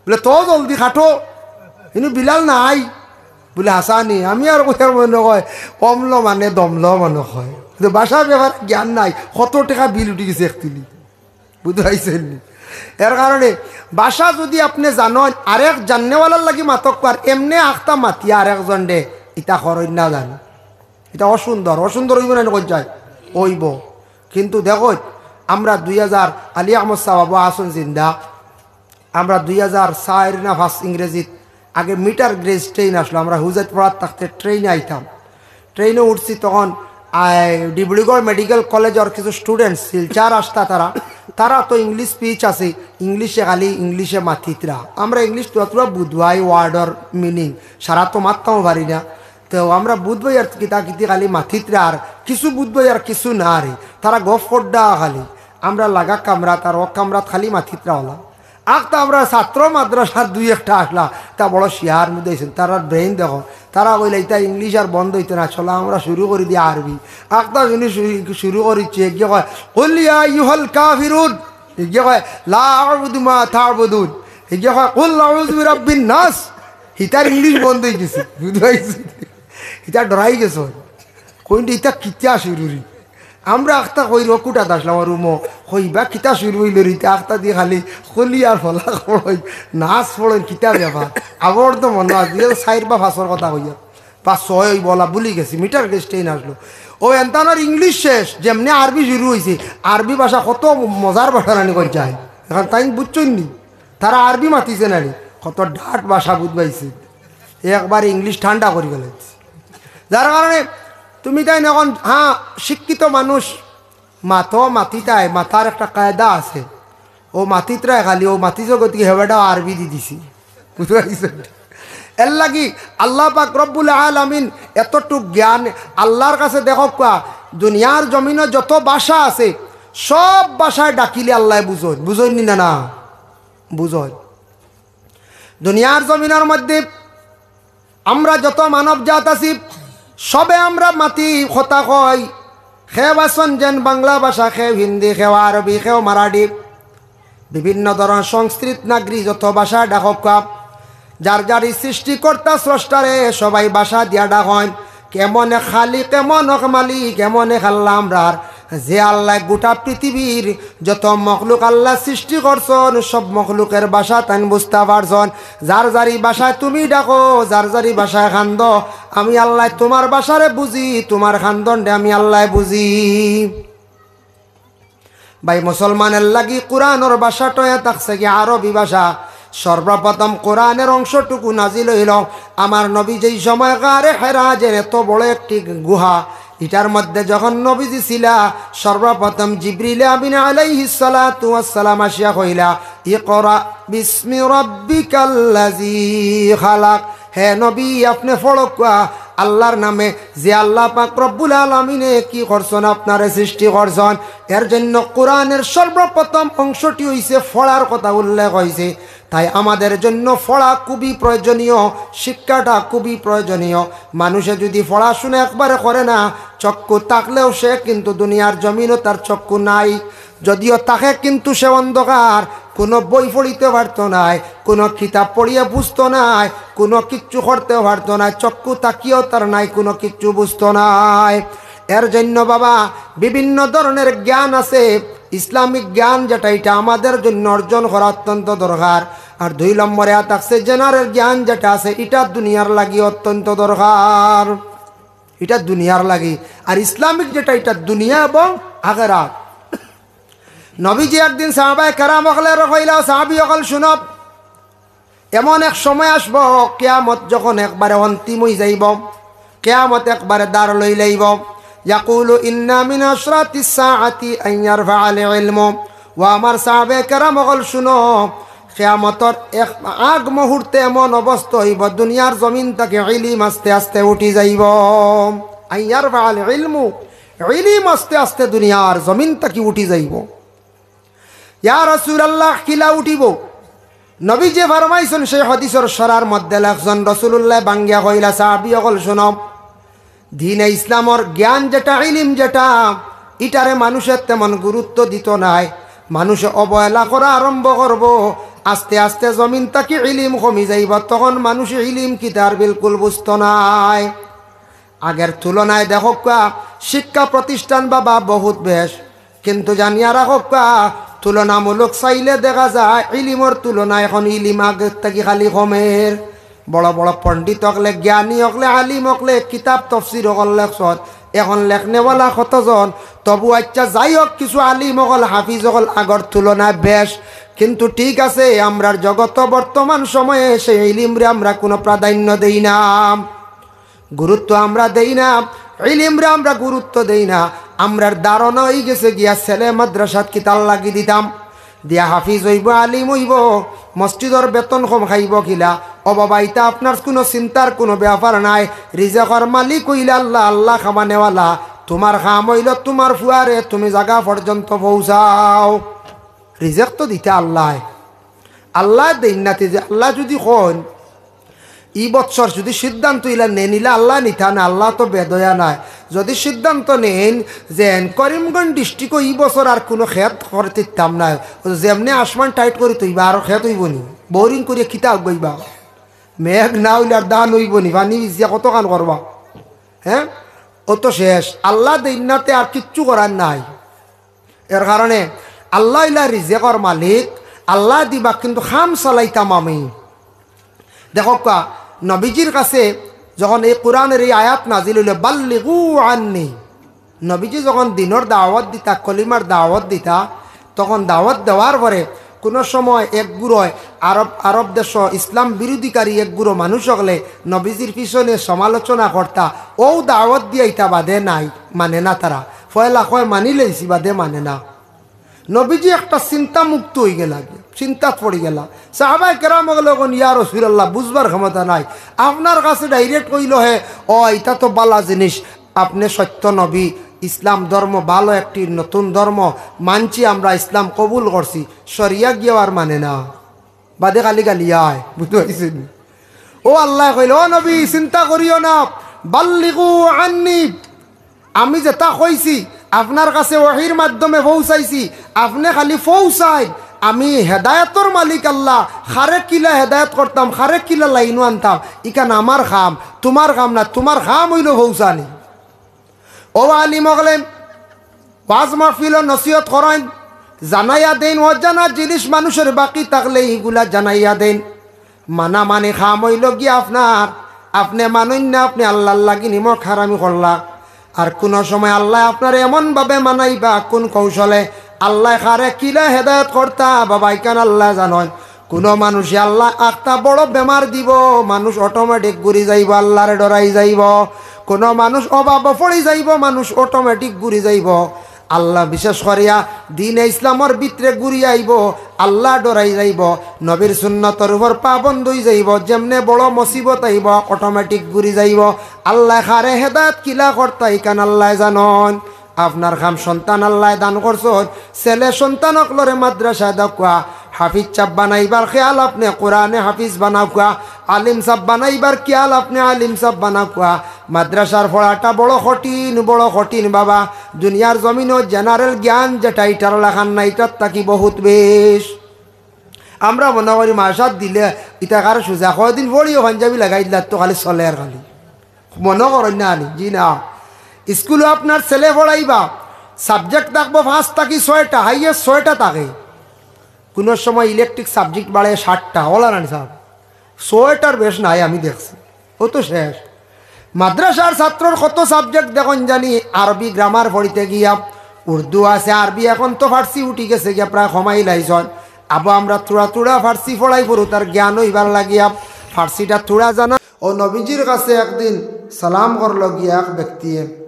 বলে, "তো জলদি কাটো, ইনো বিলাল নাই।" বলে, "হাছানি, আমি আর কইয়ার মনে কয়, অমলো মানে দমলো মনে কয়।" তো ভাষা ব্যাপার জ্ঞান নাই, কত টেকা বিল উঠি গেছে একতিলি। বুঝতে পারছেন নি? এর কারণে ভাষা যদি আপনে জানইন, আরেক জাননেওয়ালার লাগি মাতউক্কা, আর এমনে আখতা মাতিয়া আরেকজনরে ইতা করইন না জানো। ইটা অসুন্দর, অসুন্দর অইবো না, কই যায়? অইবো। কিন্তু দেখো, আমরা দুই হাজার, আলী আহমদ সাহেব আছইন জিন্দা, আমরা দুই হাজার চাইর না পাঁচ ইংরেজিত আগে মিটার গেজ ট্রেন আছলো, আমরা হুজাইত পড়াত থাকতে ট্রেনে আইতাম। ট্রেনে উঠছি তখন, আই, ডিব্রুগড় মেডিকেল কলেজর কিছু স্টুডেন্ট শিলচর আছতা তারা, তারা তো ইংলিশ স্পিচ আছে, ইংলিশে খালি ইংলিশে মাতিতরা। আমরা ইংলিশ তো অতটা বুঝবাই ওয়ার্ডর মিনিং, সারা তো মাততামও পারি না। তো আমরা বুঝবাই আর কিতা কিতি খালি মাতিতরা, আর কিছু বুঝবাই আর কিছু না রে। তারা গফ করডা খালি, আমরা লাগা কামরাত আর অউ কামরাত খালি মাতিতরা অলা। আখতা আমরা ছাত্র মাদ্রাসার দুই একটা আছলা, তা বড় শিয়ার মধ্যে অইছইন, তারার ব্রেইন দেখো, তারা কইলা, "ইতা ইংলিশ আর বন্ধ অইতো না, চলো আমরা শুরু করি দিয়া আরবি।" আখতা শুনি শুরু, শুরু করিছে, গিয়ে কয়, "কুল ইয়া আইয়ুহাল কাফিরুন।" গিয়ে কয়, "লা আ'বুদু মা তা'বুদুন।" গিয়ে কয়, "কুল আ'উযু বিরাব্বিন নাস।" হিতার ইংলিশ বন্ধ অই গেছে, বুঝতে পারছি? হিতা ডরাই গেছে। কইন, "ইতা কিতা শুরু রে?" আমরা আখতা কই রকুটা দাসলাম আর রুমো, কইবা কিতা শুরু অইলো রে, ইতা আখতা দি খালি কলি আর ফলা পড়ইন, নাস পড়ইন, কিতা ব্যাপার? আবার তো মনো আছে, দুই হাজার চাইর বা পাঁচর কথা কইয়া, পাঁচ ছয় অইবো অলা, ভুলি গেছি, মিটার গেজ ট্রেন আছলো। অউ এনতানোর ইংলিশ শেষ, যেমনে আরবি শুরু অইছে, আরবি ভাষা কত মজার ভাষা নানি কই যায়, অখন তাইন বুঝছইন নি? তারা আরবি মাতিছে নানি, কত ডাট ভাষা বুঝবাইছে, একবারে ইংলিশ ঠান্ডা করি ফালাইছে। যার কারণে তুমি তাইন অখন, হ্যাঁ, শিক্ষিত মানুষ, মাতো মাতিতায়, মাতার একটা কায়দা আছে। অউ মাতিতরায় খালি, অউ মাতিছে গতিকে হে বেটা আরবি দি দিছি। বুঝতে পারছেন? এর লাগি আল্লাহ পাক রব্বুল আলামিন এতটুক জ্ঞান, আল্লাহর কাছে দেখউক্কা, দুনিয়ার জমিনো যত ভাষা আছে, সব ভাষায় ডাকিলে আল্লায় বুঝইন, বুঝইন নি না? না, বুঝইন। দুনিয়ার জমিনর মধ্যে আমরা যত মানব জাত আছি, সবে আমরা মাতি কথা কই। কেউ আছইন যেন বাংলা ভাষা, কেউ হিন্দি, কেউ আরবি, কেউ মারাঠি, বিভিন্ন ধরন সংস্কৃত নাগরি যত ভাষা ডাকউক্কা, যার যারই সৃষ্টিকর্তা স্রষ্টারে সবাই ভাষা দিয়া ডাকইন। কেমন এক খালিক, কেমন এক মালিক, এমন এক আল্লাহ আমরার, যে আল্লায় গোটা পৃথিবীর যত মখলুক আল্লায় সৃষ্টি করছইন, সব মখলুকের ভাষা তাইন বুঝতা পারছইন। যার যারি ভাষায় তুমি ডাকো, যার যারি ভাষায় কান্দো, আমি আল্লায় তুমার ভাষারে বুঝি, তুমার কান্দনরে আমি আল্লায় বুঝি। ভাই, মুসলমানের লাগি কোরআনর ভাষাটা অইয়া থাকছে কি আরবি ভাষা। সর্বপ্রথম কোরআনের অংশটুকু নাজিল অইলো আমার নবী যেই সময় গারে হেরা, যে এত বড় একটি গুহা, ইটার মধ্যে যখন নবীজি ছিলা, সর্বপ্রথম জিবরিল আমিন আলাইহিস সালাতু ওয়াস সালাম আসিয়া কইলা, "ইকরা বিসমি রাব্বিকাল্লাযী খালাক।" হে নবী, আপনে পড়উক্কা আল্লাহর নামে, যে আল্লাহ পাক রব্বুল আলামিনে কি করছইন, আপনারে সৃষ্টি করছইন। এর জন্য কোরআনের সর্বপ্রথম অংশটি অইছে পড়ার কথা উল্লেখ অইছে। তাই আমাদের জন্য পড়া খুবই প্রয়োজনীয়, শিক্ষাটা খুবই প্রয়োজনীয়। মানুষে যদি পড়াশুনা একবারে করে না, চক্ষু থাকলেও সে কিন্তু দুনিয়ার জমিনো তার চক্ষু নাই। যদিও থাকে কিন্তু সে অন্ধকার, কুনু বই পড়িতে পারতো নায়, কুনু কিতাব পড়িয়া বুঝতো নায়, কুনু কিচ্ছু করতেও পারতো নায়, চক্ষু থাকিও তার নাই, কুনু কিচ্ছু বুঝতো নায়। এর জন্য বাবা, বিভিন্ন ধরনের জ্ঞান আছে, ইসলামিক জ্ঞান যেটা, ইটা আমাদের জন্য অর্জন করা অত্যন্ত দরকার। আর দুই নম্বরে আর থাকছে জেনারেল জ্ঞান যেটা আছে, ইটা দুনিয়ার লাগি অত্যন্ত দরকার, ইটা দুনিয়ার লাগি। আর ইসলামিক যেটা, ইটা দুনিয়া এবং আখেরাত। নবীজি একদিন সাহাবায়ে কেরাম অকলরে কইলা, "সাহাবী অকল শুনো, এমন এক সময় আসবো, কিয়ামত যখন একবারে অন্তিম অই যাইবো, কিয়ামত একবারে দাঁড় লই লাইবো, ইয়াকুলু ইন্না মিন আশরাতিস সাআতি আন ইয়ারফা আল ইলমু।" ও আমার সাহাবায়ে কেরাম অকল শুনো, কিয়ামতর এক আগ মুহূর্তে এমন অবস্থা অইবো, দুনিয়ার জমিন থাকি ইলিম আস্তে আস্তে উঠি যাইবো। আন ইয়ারফাআল ইলমু, ইলিম আস্তে আস্তে দুনিয়ার জমিন থাকি উঠি যাইবো। ইয়া রাসূলুল্লাহ, কিলা উঠিবো? নবীজি ফরমাইছইন, সেই হাদিসর শরার মধ্যে লেখছইন, রাসূলুল্লাহ ভাঙ্গিয়া কইলা, সাহাবী অকল হুনো, দ্বীনে ইসলামর জ্ঞান যেটা, ইলিম যেটা, ইটারে মানুষে তেমন গুরুত্ব দিতো নায়। মানুষে অবহেলা করা আরম্ভ করবো। আস্তে আস্তে জমিন থাকি ইলিম কমি যাইবো, তখন মানুষে ইলিম কিতা আর বিলকুল বুঝতো নায়। আগের তুলনায় দেখউক্কা, শিক্ষা প্রতিষ্ঠান বাবা বহুত বেশ, কিন্তু জানিয়া রাখউক্কা, তুলনামূলক চাইলে দেখা যায় ইলিমর তুলনায় এখন ইলিম আগের থাকি খালি কমের। বড় বড় পণ্ডিত অকলে, জ্ঞানী অকলে, আলিম অকলে, কিতাব তফসির অকল লেখছইন, এখন লেখনেওয়ালা কতজন? তবু আচ্ছা, যাই হউক, কিছু আলিম অকল, হাফিজ অকল আগর তুলনায় বেশ। কিন্তু ঠিক আছে, আমরার জগতো বর্তমান সময়ে সেই ইলিমরে আমরা কুনু প্রাধান্য দেই না, গুরুত্ব আমরা দেই না, ইলিমরে আমরা গুরুত্ব দেই না। আমরার ধারণা অইগেছে গিয়া ছেলে মাদ্রাসাত কিতার লাগি দিতাম, দিয়া হাফিজ অইবো, আলিম অইবো, মসজিদর বেতন কম খাইবো কিলা। ও বাবা, ইতা আপনার কুনু চিন্তার কুনু ব্যাপার নায়। রিজেকর মালিক অইলা আল্লাহ, আল্লাহ খাবানেওয়ালা। তুমার কাম অইলো তুমার ফুয়ারে তুমি জাগা পর্যন্ত পৌঁছাও। রিজেক তো দিতা আল্লায়। আল্লায় দেইন না তে যে, আল্লায় যুদি কইন, ই বৎসর যুদি সিদ্ধান্ত ইলা নেইন, ইলা আল্লায় নিতা না, আল্লাহ তো বেদয়া নায়। যুদি সিদ্ধান্ত নেইন যে করিমগঞ্জ ডিস্ট্রিক্টো ই বছর আর কুনু খেত করতে দিতাম না, যেমনে আসমান টাইট করি থইবা, আর খেত অইবো নি? বোরিং করিয়া কিতা উগাইবা? মেঘ না অইলে আর ধান অইবো নি? পানি ভিজিয়া কতখান করবা? হ্যাঁ, অউ তো শেষ। আল্লায় দেইন না তে আর কিচ্ছু করার নাই। এর কারণে আল্লাহ অইলা রিজেকর মালিক, আল্লায় দিবা, কিন্তু কাম চালাইতাম আমি। দেখউক্কা, নবীজির কাছে যখন এই কোরআনর এই আয়াত নাজিল অইলো, "বাল্লিগু আন্নি", নবীজি যখন দ্বীনর দাওয়াত দিতা, কলিমার দাওয়াত দিতা, তখন দাওয়াত দেওয়ার পরে কুনু সময় এক গুরু আরব, আরব দেশো ইসলাম বিরোধীকারী এক গুরু মানুষ অকলে নবীজির পিছনে সমালোচনা করতা, অউ দাওয়াত দিয়া ইতা বাদে নাই, মানে না তারা। পয়লা কয় মানি লইছি, বাদে মানে না। নবীজি একটা চিন্তা মুক্ত অইগেলা, চিন্তাত পড়িগেলা। সাহাবায়ে কেরাম অকলে কইন, "ইয়া রাসূলুল্লাহ, বুঝবার ক্ষমতা নাই, আপনার কাছে direct কইলো হে, ও, ইতা তো বালা জিনিস, আপনে সত্য নবী, ইসলাম ধর্ম ভালো একটি নতুন ধর্ম, মানছি আমরা, ইসলাম কবুল করছি, সরিয়া গিয়াও আর মানে না।" বাদে খালি গালি আয়, বুঝতে পারছেন? ও আল্লায় কইলা, "ও নবী, চিন্তা করিও না, বাল্লিগু আন্নি, আমি যেটা কইছি আপনার কাছে ওহীর মাধ্যমে পৌঁছাইছি, আপনে খালি পৌঁছাইন। আমি হেদায়েতর মালিক আল্লাহ, কারে কিলা হেদায়েত করতাম, কারে কিলা লাইনো আনতাম, ইখান আমার কাম, তুমার কাম না, তুমার কাম অইলো পৌঁছানি।" ও আলিম অকলে ওয়াজ মাহফিলো নসিহত করইন, জানাইয়া দেইন, অজানা জিনিস মানুষর বাকি থাকলে ইগুলা জানাইয়া দেইন। মানা মানি কাম অইলো গিয়া আপনার, আপনে মানইন না, আপনে আল্লাহর লাগি নিমক হারামি করলা। আর কুনু সময় আল্লায় আপনারে এমন ভাবে মানাইবা, কুন কৌশলে, আল্লায় কারে কিলা হেদায়েত করতা, বাবা, ইখান আল্লায় জানইন। কুনু মানুষে আল্লায় আখতা বড় বেমার দিবো, মানুষ automatic ঘুরি যাইবো, আল্লারে ডরাই যাইবো। কুনু মানুষ অভাবো পড়ি যাইবো, মানুষ automatic ঘুরি যাইবো। আল্লাহ বিশেষ করিয়া দ্বীনে ইসলামর ভিতরে ঘুরি আইবো, আল্লাহ ডরাই যাইবো, নবীর সুন্নতর উপর পাবন্দ অই যাইবো। যেমনে বড় মুসিবত আইবো, automatic ঘুরি যাইবো। আল্লায় কারে হেদায়েত কিলা করতা, ইখান আল্লায় জানইন। আপনার কাম সন্তান আল্লায় দান করছইন, ছেলে সন্তান অকলরে মাদ্রাসায় দেউক্কা, হাফিজ সাব বানাইবার খেয়াল আপনে কোরআনে হাফিজ বানাউক্কা, আলিম সাব বানাইবার খেয়াল আপনে আলিম সাব বানাউক্কা। মাদ্রাসার পড়াটা বড় কঠিন, বড় কঠিন বাবা। দুনিয়ার জমিনো general জ্ঞান যেটা, ইটার লাখান না, ইটার থাকি বহুত বেশ। আমরা মনো করি মাদ্রাসাত দিলে ইতা কারে সুজা, কয়দিন পড়িও পাঞ্জাবি লাগাই দিলা তো খালি চলের খালি। মনো করইন না আনি, জি না। স্কুলো আপনার ছেলে পড়াইবা, subject থাকবো পাঁচ থাকি ছয়টা, highest ছয়টা থাকে। কুনু সময় electric subject বাড়ে সাতটা, অলা নানি সাব? ছয়টার বেশ নাই আমি দেখছি, অউ তো শেষ। মাদ্রাসার ছাত্রর কত subject দেখইন জানি, আরবি grammar পড়িতে গিয়া, উর্দু আছে, আরবি এখন তো ফার্সি উঠি গেছে গিয়া, প্রায় কমাইলাইছইন। আবো আমরা থুড়া থুড়া ফার্সি পড়াই পড়ু, তার জ্ঞান অইবার লাগিয়া ফার্সিটা থুড়া জানা। ও নবীজির কাছে একদিন সালাম করলো গিয়া এক ব্যক্তিয়ে,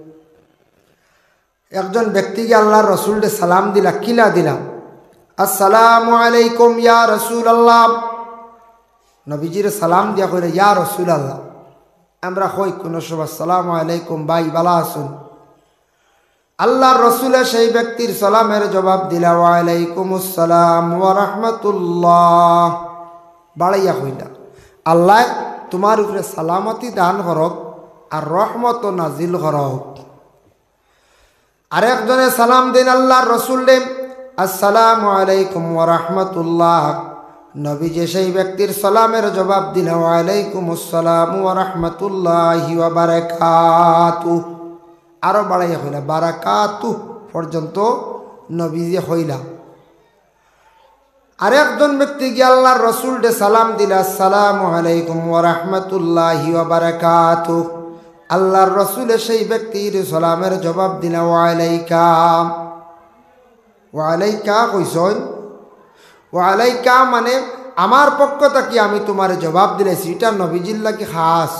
একজন ব্যক্তি গিয়া আল্লাহর রসুলরে সালাম দিলা, কিলা দিলা? আসসালামু আলাইকুম ইয়া রাসূলুল্লাহ। নবীজিরে সালাম দিয়া কইলা, ইয়া রাসূলুল্লাহ। আমরা কই কুনু সময়, আসসালামু আলাইকুম ভাই, ভালা আছইন? আল্লাহর রসুলে সেই ব্যক্তির সালামের জবাব দিলা, ওয়া আলাইকুমুস সালাম ওয়া রাহমাতুল্লাহ। বাড়াইয়া কইলা, আল্লায় তুমার উপরে সালামতি দান করউক আর রহমত নাজিল করউক। আরেকজনে সালাম দেইন আল্লাহর রসুলরে, আসসালামু আলাইকুম ওয়া রাহমাতুল্লাহ। নবীজি সেই ব্যক্তির সালামের জবাব দিলা, ওয়া আলাইকুমুস সালাম ওয়া রাহমাতুল্লাহি ওয়া বারাকাতুহু। আরো বাড়াইয়া কইলা, বারাকাতুহু পর্যন্ত নবীজি কইলা। আরেকজন ব্যক্তি গিয়া আল্লাহর রসুলরে সালাম দিলা, আসসালামু আলাইকুম ওয়া রাহমাতুল্লাহি ওয়া বারাকাতুহু। আল্লাহর রসুলে সেই ব্যক্তির সালামের জবাব দিলা, ওয়া আলাইকা। ওয়া আলাইকা কইছইন, ওয়া আলাইকা মানে আমার পক্ষ থাকি আমি তুমারে জবাব দিলাইছি, ইটা নবীজির লাগি খাস।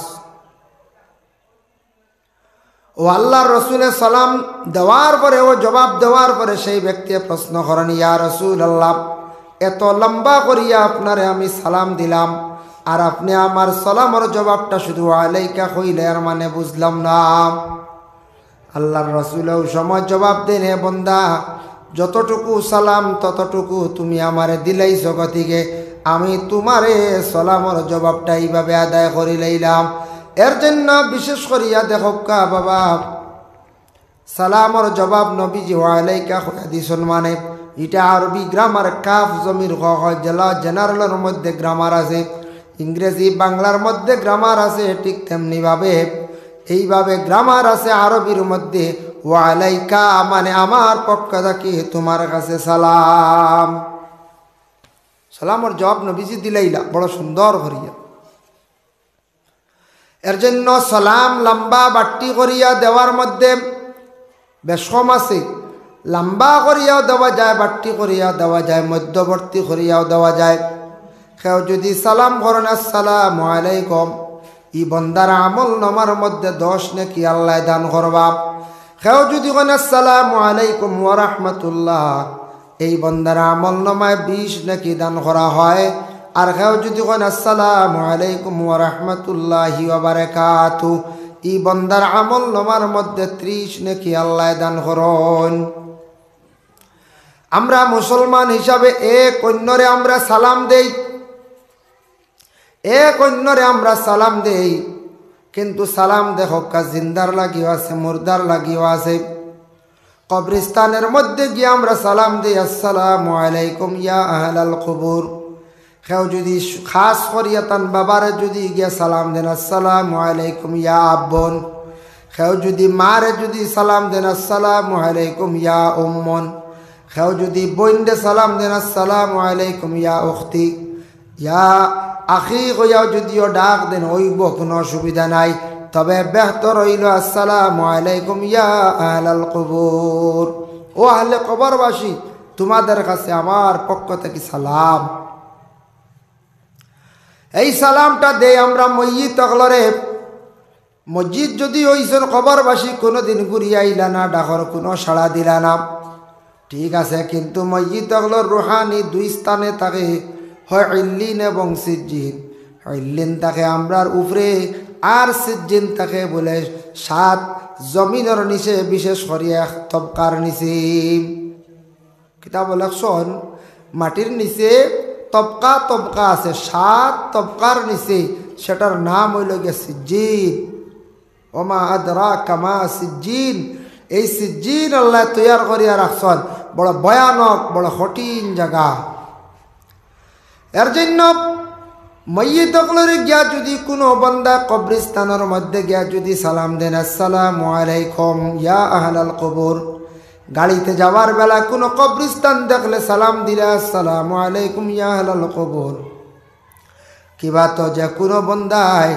ও আল্লাহর রসুলে সালাম দেওয়ার পরে, ও জবাব দেওয়ার পরে সেই ব্যক্তিয়ে প্রশ্ন করইন, ইয়া রাসূলুল্লাহ, এত লম্বা করিয়া আপনারে আমি সালাম দিলাম, আর আপনে আমার সালামর জবাবটা শুধু ওয়া আলাইকা কইলা, এর মানে বুঝলাম না। আল্লাহর রসুলে ও সময় জবাব দেইন, হে বন্দা, যতটুকু সালাম ততটুকু তুমি আমারে দিলাইছো, গতিকে আমি তুমারে সালামর জবাবটা ইভাবে আদায় করিলাইলাম। এর জন্য বিশেষ করিয়া দেখউক্কা বাবা, সালামর জবাব নবীজি ওয়া আলাইকা কইয়া দিছইন মানে, ইটা আরবি গ্রামার কাফ জমির খ খ জেলা জেনারেলর মধ্যে গ্রামার আছে, ইংরেজি বাংলার মধ্যে গ্রামার আছে, ঠিক তেমনি ভাবে এইভাবে গ্রামার আছে আরবির মধ্যে, ওয়া আলাইকা মানে আমার পক্ষ থাকি তুমার কাছে সালাম। সালামর জবাব নবীজি দিলাইলা বড় সুন্দর করিয়া। এর জন্য সালাম লম্বা বাট্টি করিয়া দেওয়ার মধ্যে বেশ কম আছে। লম্বা করিয়াও দেওয়া যায়, বাট্টি করিয়াও দেওয়া যায়, মধ্যবর্তী করিয়াও দেওয়া যায়। কেউ যদি সালাম করইন, আসসালামু আলাইকুম, ই বন্দার আমল নামার মধ্যে দশ নেকি আল্লায় দান করবা। কেউ যদি কইন, আসসালামু আলাইকুম ওয়া রাহমাতুল্লাহ, এই বন্দার আমল নামায় বিশ নেকি দান করা হয়। আর কেউ যদি কইন, আসসালামু আলাইকুম ওয়া রাহমাতুল্লাহি ওয়া বারাকাতু, ই বন্দার আমল নামার মধ্যে ত্রিশ নেকি আল্লায় দান করইন। আমরা মুসলমান হিসাবে এক অন্যরে আমরা সালাম দেই, এক অন্যরে আমরা সালাম দেই, কিন্তু সালাম দেখউক্কা জিন্দার লাগিও আছে, মুর্দার লাগিও আছে। কবরস্থানের মধ্যে গিয়া আমরা সালাম দেই, আসসালামু আলাইকুম ইয়া আহলাল কুবুর। কেউ যদি খাস করিয়া তান বাবারে যদি গিয়া সালাম দেইন, আসসালামু আলাইকুম ইয়া আব্বন। কেউ যদি মারে যদি সালাম দেইন, আসসালামু আলাইকুম ইয়া উম্মন। কেউ যদি বইনরে সালাম দেইন, আসসালামু আলাইকুম ইয়া উখতি, ইয়া আখি কইয়াও যদিও ডাক দেইন, অইবো, কুনু অসুবিধা নাই। তবে বেহতর অইলো, আসসালামু আলাইকুম ইয়া আহলাল কুবুর, ও আহলে কবরবাসী, তুমাদের কাছে আমার পক্ষ থাকি সালাম। এই সালামটা দেই আমরা মইয়িত অকলরে। মইয়িত যদি অইছইন কবরবাসী, কুনুদিন ঘুরিয়া আইলা না, ডাকর কুনু সাড়া দিলা না, ঠিক আছে, কিন্তু মইয়িত অকলর রুহানি দুই স্থানে থাকে, হয় ইল্লিন এবং সিজ্জিন। ইল্লিন থাকে আমরার উপরে, আর সিজ্জিন থাকে বুলে সাত জমিনর নিচে, বিশেষ করিয়া এক তবকার নিচে। কিতাবো লেখছইন, মাটির নিচে তবকা তবকা আছে, সাত তবকার নিচে, সেটার নাম অইলো গিয়া সিজ্জিন। ওমা আদরাকা মা সিজ্জিন। এই সিজ্জিন আল্লায় তৈয়ার করিয়া রাখছইন, বড় ভয়ানক, বড় কঠিন জাগা। এর জন্য মইয়িত অকলরে গিয়া যুদি কুনু বন্দা কবরস্থানর মধ্যে গিয়া যুদি সালাম দেইন, "আসসালামু আলাইকুম ইয়া আহলাল কবুর", গাড়িতে যাওয়ার বেলা কুনু কবরস্থান দেখলে সালাম দিলা, "আসসালামু আলাইকুম ইয়া আহলাল কবুর", কিবা তো যে কুনু বন্দায়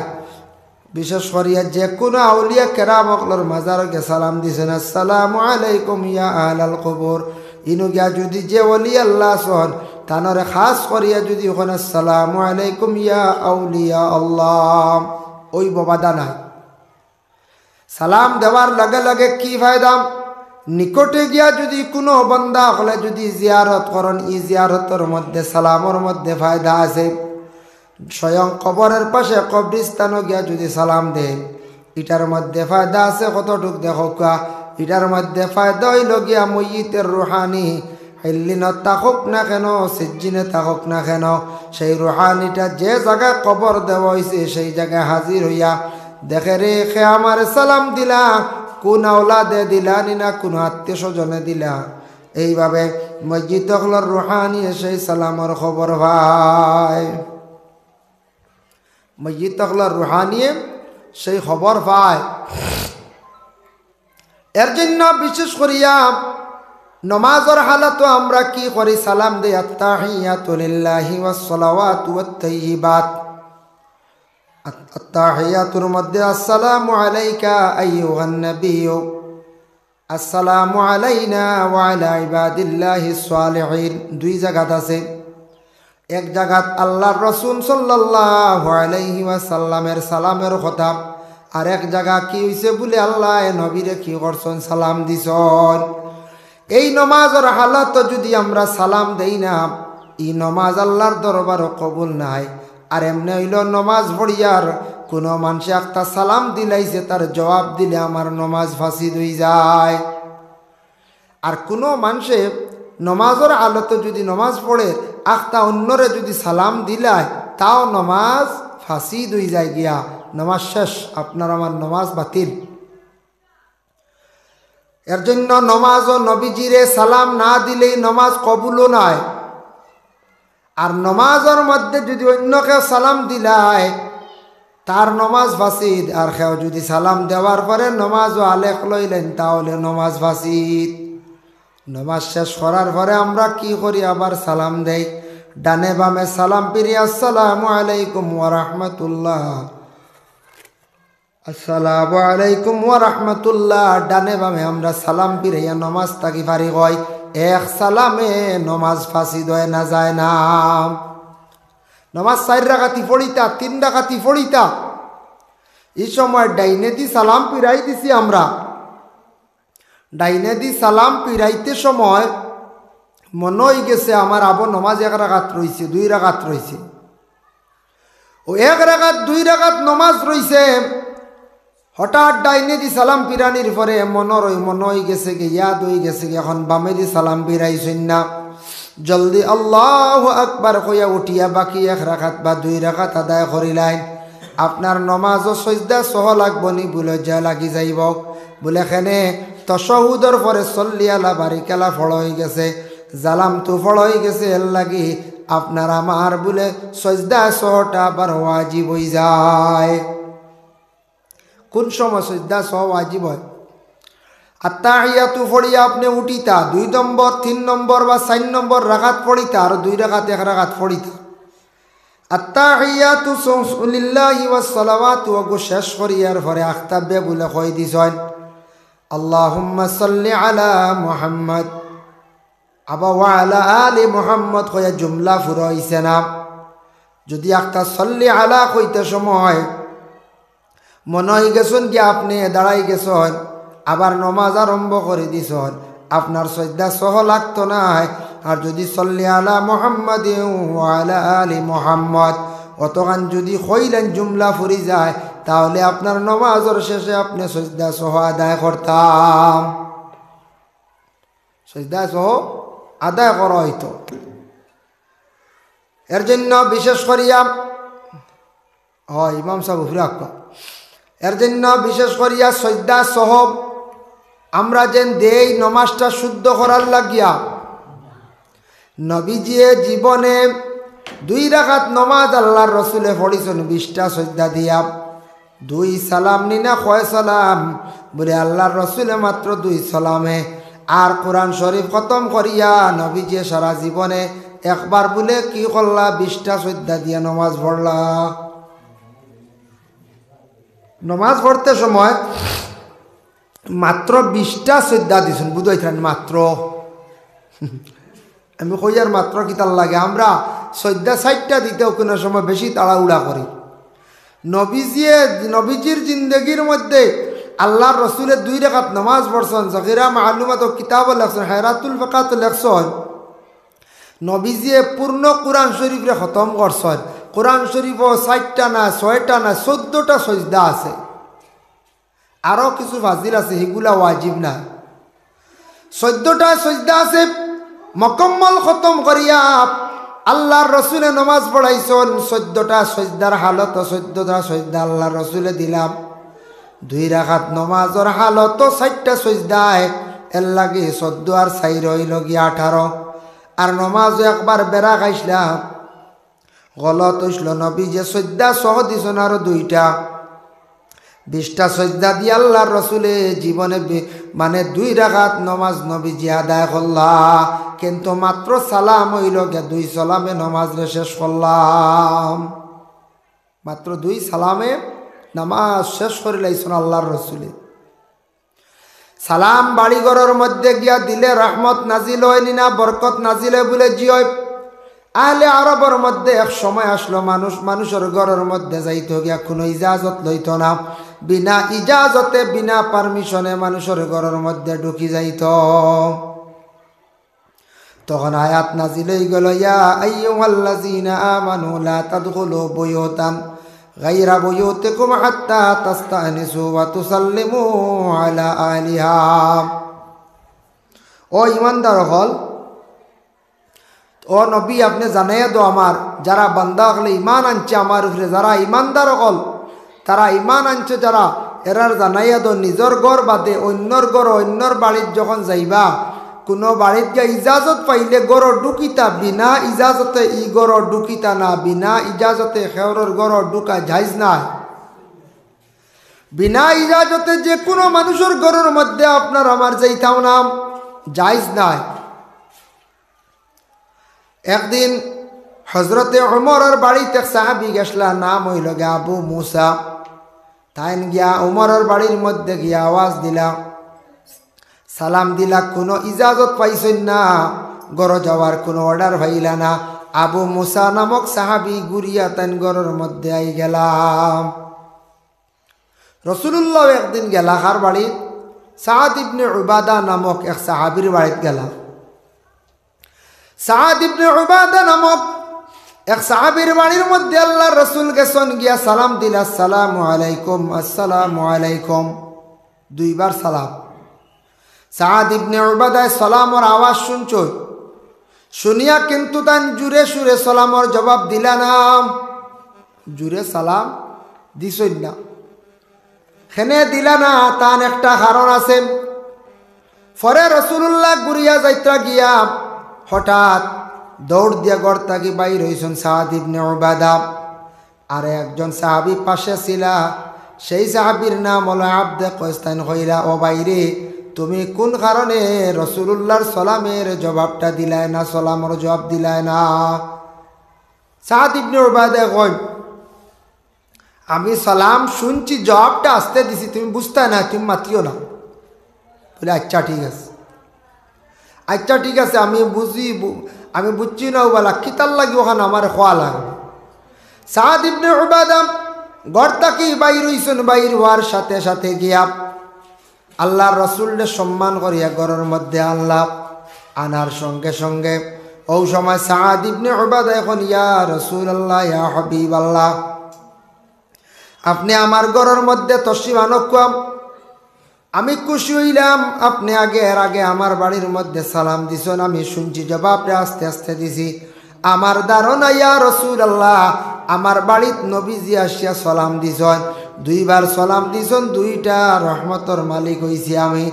বিশেষ করিয়া যে কুনু আউলিয়া কেরাম অকলর মাজারো গিয়া সালাম দিছইন, "আসসালামু আলাইকুম ইয়া আহলাল কবুর।" ইনো গিয়া যুদি যে ওলি আল্লাহ আছইন, তানরে খাস করিয়া যুদি কইন, "আসসালামু আলাইকুম ইয়া আউলিয়া আল্লাহ", অইবো বাধা নাই। সালাম দেওয়ার লগে লগে কি ফায়দা? নিকটে গিয়া যুদি কুনু বান্দা অকলে যুদি জিয়ারত করইন, ই জিয়ারতর মধ্যে সালামর মধ্যে ফায়দা আছে। স্বয়ং কবরর পাশে কবরস্থানো গিয়া যুদি সালাম দেইন, ইটার মধ্যে ফায়দা আছে কতটুক দেখউক্কা। ইটার মধ্যে ফায়দা অইলো গিয়া মইয়িতর রুহানি, ইল্লিনো থাকউক না কেনো, সিজ্জিনে থাকউক না কেনো, সেই রুহানিটা যে জাগায় কবর দেওয়া অইছে সেই জাগায় হাজির অইয়া দেখে, রে, কে আমারে সালাম দিলা, কুন আওলাদে দিলা নি না কুনু আত্মীয় স্বজনে দিলা। এইভাবে মইয়িত অকলর রুহানিয়ে সেই সালামর খবর পায়। মইয়িত অকলর রুহানিয়ে সেই খবর পায়। এর জন্য বিশেষ করিয়া নমাজর হালতো আমরা কি করি? সালাম দেই, আত্তাহিয়াতু লিল্লাহি ওয়াস সালাওয়াতু ওয়াত তাইয়িবাত। আত-, আত্তাহিয়াতুর মধ্যে আসসালামু আলাইকা আইয়ুহান নাবিয়্যু, আসসালামু আলাইনা ওয়া আলা ইবাদিল্লাহিস সালিহিন, দুই জাগাত আছে। এক জাগাত আল্লাহর রসুল সাল্লাল্লাহু আলাইহি ওয়াসাল্লামের সালামের কথা, আর এক জাগা কি অইছে বুলে আল্লায় নবীরে কি করছইন, সালাম দিছইন। এই নমাজর হালতো যুদি আমরা সালাম দেই না, ই নমাজ আল্লাহর দরবারো কবুল নায়। আর এমনে অইলো নমাজ পড়িয়ার কুনু মানষে একটা সালাম দিলাইছে, তার জবাব দিলে আমার নমাজ ফাসিদ অইযায়। আর কুনু মানষে নমাজর হালতো যুদি নমাজ পড়ে, আখতা অন্যরে যুদি সালাম দিলায়, তাও নমাজ ফাসিদ অইযায় গিয়া, নমাজ শেষ, আপনার আমার নমাজ বাতিল। এর জন্য নমাজো নবীজিরে সালাম না দিলেই নমাজ কবুলও নায়। আর নমাজর মধ্যে যুদি অন্য কেউ সালাম দিলায়, তার নমাজ ফাসিদ। আর কেউ যুদি সালাম দেওয়ার পরে নমাজো আলেখ লইলেন, তাহলে নমাজ ফাসিদ। নমাজ শেষ করার পরে আমরা কি করি? আবার সালাম দেই, ডানে বামে সালাম ফিরি, আসসালামু আলাইকুম ওয়া রাহমাতুল্লাহ, আসসালামু আলাইকুম ওয়া রাহমাতুল্লাহ। ডানে বামে আমরা সালাম ফিরাইয়া নমাজ থাকি ফারিগ অই। এক সালামে নমাজ ফাসিদ অয় না, যায় না? নমাজ চাইর রাকাতি পড়িতা, তিন রাকাতি পড়িতা, ই সময় ডাইনেদি সালাম ফিরাই দিছি আমরা। ডাইনেদি সালাম ফিরাইতে সময় মনো অইগেছে আমার আবো নমাজ এক রাকাত রইছে, দুই রাকাত রইছে। অউ এক রাকাত, দুই রাকাত নমাজ রইছে। হঠাৎ ডাইনেদি সালাম ফিরানির পরে মনো রই-, মনো অইগেছে গি, ইয়াদ অইগেছে গি, অখন বামেদি সালাম ফিরাইছইন না। জলদি আল্লাহু আকবার কইয়া উঠিয়া বাকি এক রাকাত বা দুই রাকাত আদায় করিলাইন। আপনার নমাজো সইজদা সহ লাগবো নি? বুলে, জি লাগি যাইবো। বুলে, কেনে? তশাহুদর পরে সল্লি আলা বারিকালা পড়া অইগেছে, জালামতু পড়া অইগেছে, এরলাগি আপনার আমার বুলে সইজদা সহটা আবার ওয়াজিব অইযায়। কুন সময় সইজদা সহ ওয়াজিব অয়? আত্তাহিয়াতু পড়িয়া আপনে উঠিতা, দুই নম্বর, তিন নম্বর বা চাইর নম্বর রাকাত পড়িতা, আর দুই রাকাত এক রাকাত পড়িতা। আত্তাহিয়াতু সু-, লিল্লাহি ওয়াস সালাওয়াতু, অগু শেষ করিয়ার পরে আখতাবে বুলে কই দিছইন, আল্লাহুম্মা সাল্লি আলা মুহাম্মদ, আবার ওয়া আলা আলি মুহাম্মদ কইয়া জুমলা ফুরা অইছে না। যুদি আখতা সাল্লি আলা কইতে সময় মনো অইগেছইন গি আপনে দাঁড়াই গেছইন, আবার নমাজ আরম্ভ করি দিছইন, আপনার সইজদা সহ লাগতো নায়। আর যুদি সাল্লি আলা মুহাম্মাদিন ওয়া আলা আলি মুহাম্মদ অতখান যুদি কইলাইন জুমলা ফুরি যায়, তাহলে আপনার নমাজর শেষে আপনে সইজদা সহ আদায় করতা। সইজদা সহ আদায় করা অইতো। এর জন্য বিশেষ করিয়া, অয়, ইমাম সাব উপরে আক্কা। এর জন্য বিশেষ করিয়া সইজদা সহ আমরা যেন দেই নমাজটা শুদ্ধ করার লাগিয়া। নবীজিয়ে জীবনে দুই রাকাত নমাজ আল্লাহর রসুলে পড়িছইন বিশটা সইজদা দিয়া। দুই সালাম নি না কয় সালাম? বুলে আল্লাহর রসুলে মাত্র দুই সালামে। আর কোরআন শরীফ খতম করিয়া নবীজিয়ে সারা জীবনে একবার বুলে কি করলা? বিশটা সইজদা দিয়া নমাজ পড়লা। নমাজ পড়তে সময় মাত্র বিশটা সইজদা দিছইন, বুঝাইতাম মাত্র। আমি কইয়ার মাত্র কিতার লাগে, আমরা সইজদা চাইরটা দিতেও কুনু সময় বেশি তাড়াহুড়া করি। নবীজিয়ে, নবীজির জিন্দেগির মধ্যে আল্লার রসুলে দুই রাকাত নমাজ পড়ছইন, জহিরা মালুমাত কিতাবো লেখছইন, হায়াতুল ফাকাতো লেখছইন। নবীজিয়ে পূর্ণ কুরআন শরীফরে খতম করছইন। কুরআন শরীফো চাইরটা না, ছয়টা না, চৌদ্দটা সইজদা আছে। আরো কিছু ফাজিল আছে, হিগুলা ওয়াজিব না। চৌদ্দটা সইজদা আছে, মুকাম্মল খতম করিয়া আল্লার রসুলে নমাজ পড়াইছইন। চৌদ্দটা সইজদার হালতো চৌদ্দটা সইজদা আল্লার রসুলে দিলা। দুই রাকাত নমাজর হালতো চাইরটা সইজদায়, এরলাগি চৌদ্দ আর চাইর অইলো গিয়া আঠারো। আর নমাজো একবার বেড়া খাইছলা, গলত অইছলো, নবীজিয়ে সইজদা সহ দিছইন আরো দুইটা। বিশটা সইজদা দিয়া আল্লার রসুলে জীবনে বি-, মানে দুই রাকাত নমাজ নবীজিয়ে আদায় করলা, কিন্তু মাত্র সালাম অইলো গিয়া দুই সালামে নমাজরে শেষ করলা। মাত্র দুই সালামে নমাজ শেষ করিলাইছইন আল্লার রসুলে। সালাম বাড়ি ঘরর মধ্যে গিয়া দিলে রহমত নাজিল অয়নি না, বরকত নাজিল অয় বুলে? জি অয়। আহলে আরবর মধ্যে এক সময় আছলো, মানুষ মানুষর ঘরর মধ্যে যাইতো গিয়া কুনু ইজাজত লইতো না, বিনা ইজাজতে, বিনা পারমিশনে মানুষর ঘরর মধ্যে ঢুকি যাইতো। তখন আয়াত নাজিল অইগেলো, ইয়া আইয়ুহাল্লাযীনা আমানু লা তাদখুলু বুয়ুতান গায়রা বুয়ুতিকুম হাত্তা তাস্তানিসু ওয়া তুসাল্লিমু আলা আহলিহা। ও ইমানদার অকল, ও নবী, আপনে জানাইয়া দেও আমার, যারা বান্দা অকলে ইমান আনছে আমার উপরে, যারা ইমানদার অকল, তারা ইমান আনছে যারা, এরার জানাইয়া দেও, নিজর ঘর বাদে অইন্যর ঘর, অইন্যর বাড়িত যখন যাইবা, কুনু বাড়িত গিয়া ইজাজত পাইলে ঘরো ঢুকিতা, বিনা ইজাজতে ই ঘরো ঢুকিতা না, বিনা ইজাজতে কেউরর ঘরো ঢুকা জায়েজ নায়। বিনা ইজাজতে যে কুনু মানুষর ঘরর মধ্যে আপনার আমার যাইতাম না, জায়েজ নায়। একদিন হজরতে ওমরর বাড়িত এক সাহাবী গেছলা, নাম অইলো গিয়া আবু মুসা। তাইন গিয়া ওমরর বাড়ির মধ্যে গিয়া আওয়াজ দিলা, সালাম দিলা, কুনু ইজাজত পাইছইন না, ঘরো যাওয়ার কুনু order পাইলা না। আবু মুসা নামক সাহাবী ঘুরিয়া তাইন ঘরর মধ্যে আইগেলা। রসুলুল্লাহ একদিন গেলা কার বাড়িত? সাদ ইবনে উবাদা নামক এক সাহাবীর বাড়িত গেলা। সাদ ইবনে উবাদা নামক এক সাহাবীর বাড়ির মধ্যে আল্লার রসুল গেছইন, গিয়া সালাম দিলা, আসসালামু আলাইকুম, আসসালামু আলাইকুম, দুইবার সালাম। সাদ ইবনে উবাদায় সালামর আওয়াজ শুনছইন, শুনিয়া কিন্তু তাইন জুরে সুরে সালামর জবাব দিলা না, জুরে সালাম দিছইন না। কেনে দিলা না, তান একটা কারণ আছে। পরে রসুলুল্লাহ ঘুরিয়া যাইতা গিয়া হঠাৎ দৌড় দিয়া ঘর থাকি বাইর অইছইন সাদ ইবনে উবাদা। আর একজন সাহাবী পাশে ছিলা, সেই সাহাবীর নাম অইলো আবদে কয়স। তাইন কইলা, ও ভাইরে, তুমি কুন কারণে রসুলুল্লাহর সালামের জবাবটা দিলায় না, সালামর জবাব দিলায় না? সাদ ইবনে উবাদায় কইন, আমি সালাম শুনছি, জবাবটা আস্তে দিছি, তুমি বুঝতায় না, তুমি মাতিও না। বুলে, আচ্ছা ঠিক আছে, আচ্ছা ঠিক আছে, আমি বুঝি, বু-, আমি বুঝছি না, ও বালা, কিতার লাগি অখান আমারে কওয়া লাগবো? সাদ ইবনে উবাদা ঘর থাকি বাইর অইছইন, বাইর অওয়ার সাথে সাথে গিয়া আল্লার রসুলরে সম্মান করিয়া ঘরর মধ্যে আনলা। আনার সঙ্গে সঙ্গে অউ সময় সাদ ইবনে উবাদায় কইন, ইয়া রাসূলুল্লাহ, ইয়া হাবিবাল্লাহ, আপনে আমার ঘরর মধ্যে তশরিফ আনউক্কা। আমি খুশি অইলাম, আপনে আগে, এর আগে আমার বাড়ির মধ্যে সালাম দিছইন, আমি শুনছি, জবাবটা আস্তে আস্তে দিছি। আমার ধারণা, ইয়া রাসূলুল্লাহ, আমার বাড়িত নবীজি আসিয়া সালাম দিছইন, দুইবার সালাম দিছইন, দুইটা রহমতর মালিক অইছি আমি।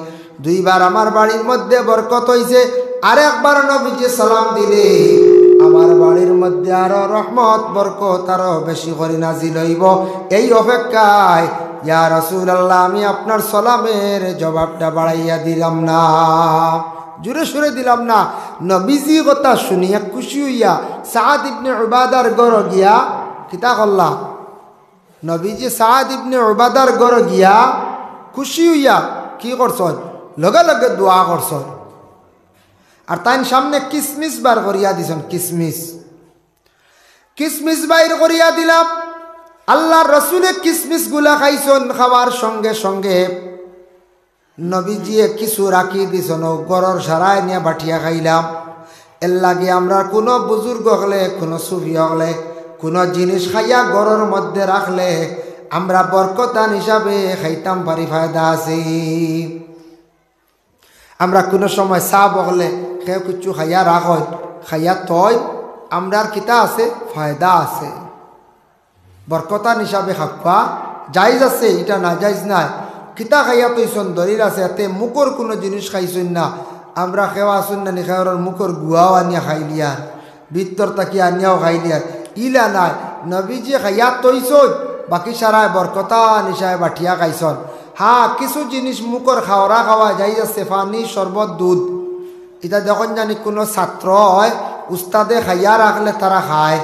দুইবার আমার বাড়ির মধ্যে বরকত অইছে, আরেকবার নবীজি সালাম দিলে আমার বাড়ির মধ্যে আরো রহমত, বরকত আরো বেশি করি নাজিল অইবো। এই অপেক্ষায়, ইয়া রাসূলুল্লাহ, আমি আপনার সালামের জবাবটা বাড়াইয়া দিলাম না, জুরে সুরে দিলাম না। নবীজি কথা শুনিয়া খুশি অইয়া সাদ ইবনে উবাদার ঘরো গিয়া কিতা করলা? নবীজি সাদ ইবনে উবাদার ঘরো গিয়া খুশি অইয়া কি করছইন? লগে লগে দোয়া করছইন। আর তাইন সামনে কিসমিস বার করিয়া দিছইন, কিসমিস। কিসমিস বাইর করিয়া দিলা। আল্লার রসুলে কিসমিসগুলা খাইছইন, খাওয়ার সঙ্গে সঙ্গে নবীজিয়ে কিছু রাখি দিছইন, অউ ঘরর সারায় নিয়া বাটিয়া খাইলাম। এরলাগি আমরার কুনু বুজুর্গ অকলে, কুনু সুফি অকলে, কুনু জিনিস খাইয়া ঘরর মধ্যে রাখলে আমরা বরকতান হিসাবে খাইতাম পারি, ফায়দা আছে। আমরা কুনু সময় সাব অকলে কেউ কিচ্ছু খাইয়া রাখইন, খাইয়া থইন, আমরার কিতা আছে? ফায়দা আছে। বরকতান হিসাবে খাওয়া জায়েজ আছে, ইটা নাজায়েজ নায়। কিতা খাইয়া থইছইন দলিল আছে, এতে মুখর কুনু জিনিস খাইছইন না। আমরা কেউ আছইন না নি, কেউর মুখর গুয়াও আনিয়া খাইলিয়ার, ভিতর থাকি আনিয়াও খাইলিয়ার, ইলা নায়। নবীজি খাইয়া থইছইন, বাকি সারায় বরকতান হিসাবে বাটিয়া খাইছইন। হ্যাঁ, কিছু জিনিস মুখর খাওরা খাওয়া জায়েজ আছে, পানি, শরবত, দুধ। ইটা যখন জানি কুনু ছাত্র অয়, উস্তাদে খাইয়া রাখলে তারা খায়।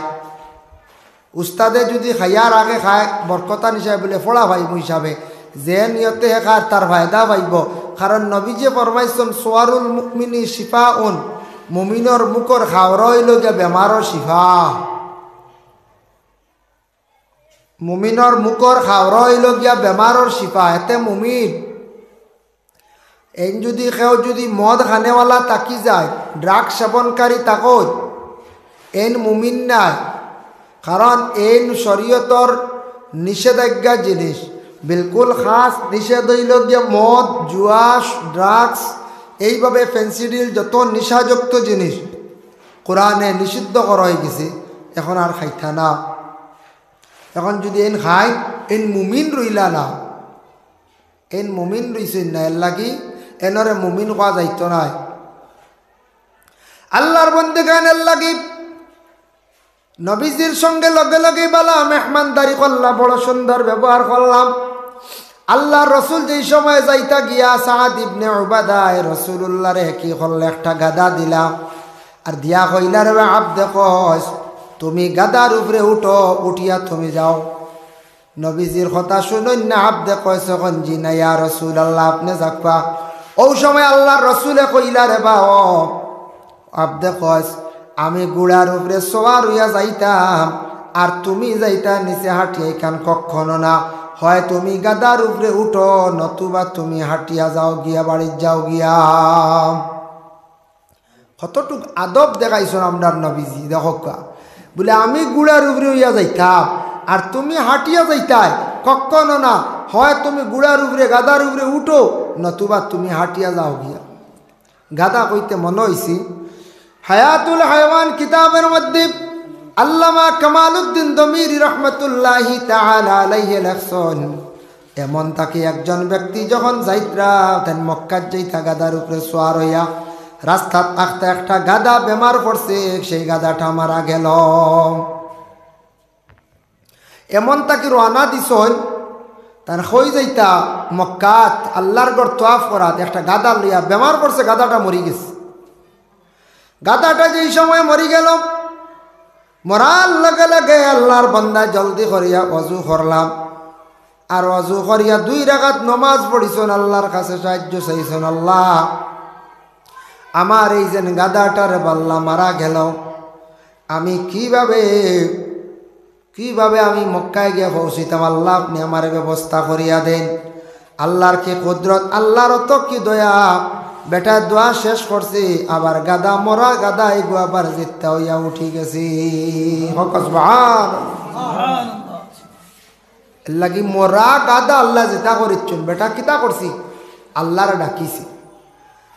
উস্তাদে যুদি খাইয়া রাখে খায়, বরকতান হিসাবে বুলে ফড়া পাইমু হিসাবে, যে নিয়তে হে খার তার ফায়দা পাইবো। কারণ নবীজিয়ে ফরমাইছইন, "সুয়ারুল মুমিনি শিফাউন", মুমিনর মুখর খাওরা অইলো গিয়া বেমারর শিফা। মুমিনর মুখর খাওরা অইলো গিয়া বেমারর শিফা। এতে মুমিন এইন যুদি কেউ যুদি মদ খানেওয়ালা থাকি যায়, ড্রাগ সেবনকারী থাকইন, এইন মুমিন নায়। কারণ এইন শরীয়তর নিষেধাজ্ঞা জিনিস, বিলকুল খাস নিষেধ অইলো গিয়া মদ, জুয়া, ড্রাগস, এইভাবে ফেন্সিডিল, যত নিশাযুক্ত জিনিস কোরআনে নিষিদ্ধ করা অইগেছে, এখন আর খাইতা না। এখন যুদি এইন খাইন, এইন মুমিন রইলা না। এইন মুমিন রইছইন না, এরলাগি এনরে মুমিন কওয়া যাইতো নায়। আল্লার বন্দেগান, এরলাগি নবীজির সঙ্গে লগে লগে বালা মেহমানদারি করলা, বড় সুন্দর ব্যবহার করলাম। আল্লার রসুল যেই সময় যাইতা গিয়া সাদ ইবনে উবাদায় রসুলুল্লারে কি করলে, একটা গাদা দিলা, আর দিয়া কইলা, "রে আবদে কয়স, তুমি গাদার উপরে উঠো, উঠিয়া তুমি যাও।" নবীজির কথা শুনইন না আবদে কয়স, কইন, "জি না, ইয়া রাসূলুল্লাহ, আপনে যাউক্কা।" অউ সময় আল্লার রসুলে কইলা, "রে বা ও আবদে কয়স, আমি ঘুড়ার উপরে সওয়ার অইয়া যাইতাম, আর তুমি যাইতা নিচে হাটিয়া, ইখান কক্ষনো না। হয় তুমি গাদার উপরে উঠো, নতুবা তুমি হাটিয়া যাও গিয়া, বাড়িত যাও গিয়া।" কতটুক আদব দেখাইছইন আমরার নবীজি, দেখউক্কা। বুলে, "আমি ঘুড়ার উপরে অইয়া যাইতাম, আর তুমি হাটিয়া যাইতায়, কক্ষনো না। হয় তুমি ঘুড়ার উপরে, গাদার উপরে উঠো, নতুবা তুমি হাটিয়া যাও গিয়া।" গাদা কইতে মনো অইছে, হায়াতুল হায়ওয়ান কিতাবর মধ্যে আল্লামা কামালউদ্দিন দমিরি রহমতুল্লাহি তাআলা আলাইহি লেখছইন, এমন থাকি একজন ব্যক্তি যখন যাইত্রা, তাইন মক্কাত যাইতা গাদার উপরে সওয়ার অইয়া, রাস্তাত আখতা একটা গাদা বেমার পড়ছে, সেই গাদাটা মারা গেল। এমন থাকি রওয়ানা দিছইন, তাইন কই যাইতা, মক্কাত আল্লার ঘর তওয়াফ করাত, একটা গাদা লইয়া বেমার পড়ছে, গাদাটা মরি গেছে। গাদাটা যেই সময় মরি গেল, মরার লগে লগে আল্লার বান্দা জলদি করিয়া অজু করলা, আর অজু করিয়া দুই রাকাত নমাজ পড়ছইন, আল্লার কাছে সাহায্য চাইছইন, "আল্লাহ, আমার এই যেন গাদাটারে বাল্লা মারা গেল, আমি কিভাবে, কিভাবে আমি মক্কায় গিয়া পৌঁছিতাম? আল্লাহ, আপনে আমারে ব্যবস্থা করিয়া দেইন।" আল্লার কি কুদরত, আল্লার অত কি দয়া, বেটায় দোয়া শেষ করছে, আবার গাদা, মরা গাদা এগু আবার জিন্দা অইয়া উঠি গেছে। কউক্কা সুবহানাল্লাহ। এরলাগি মরা গাদা আল্লায় জিন্দা করিছইন, বেটা কিতা করছে? আল্লারে ডাকিছে,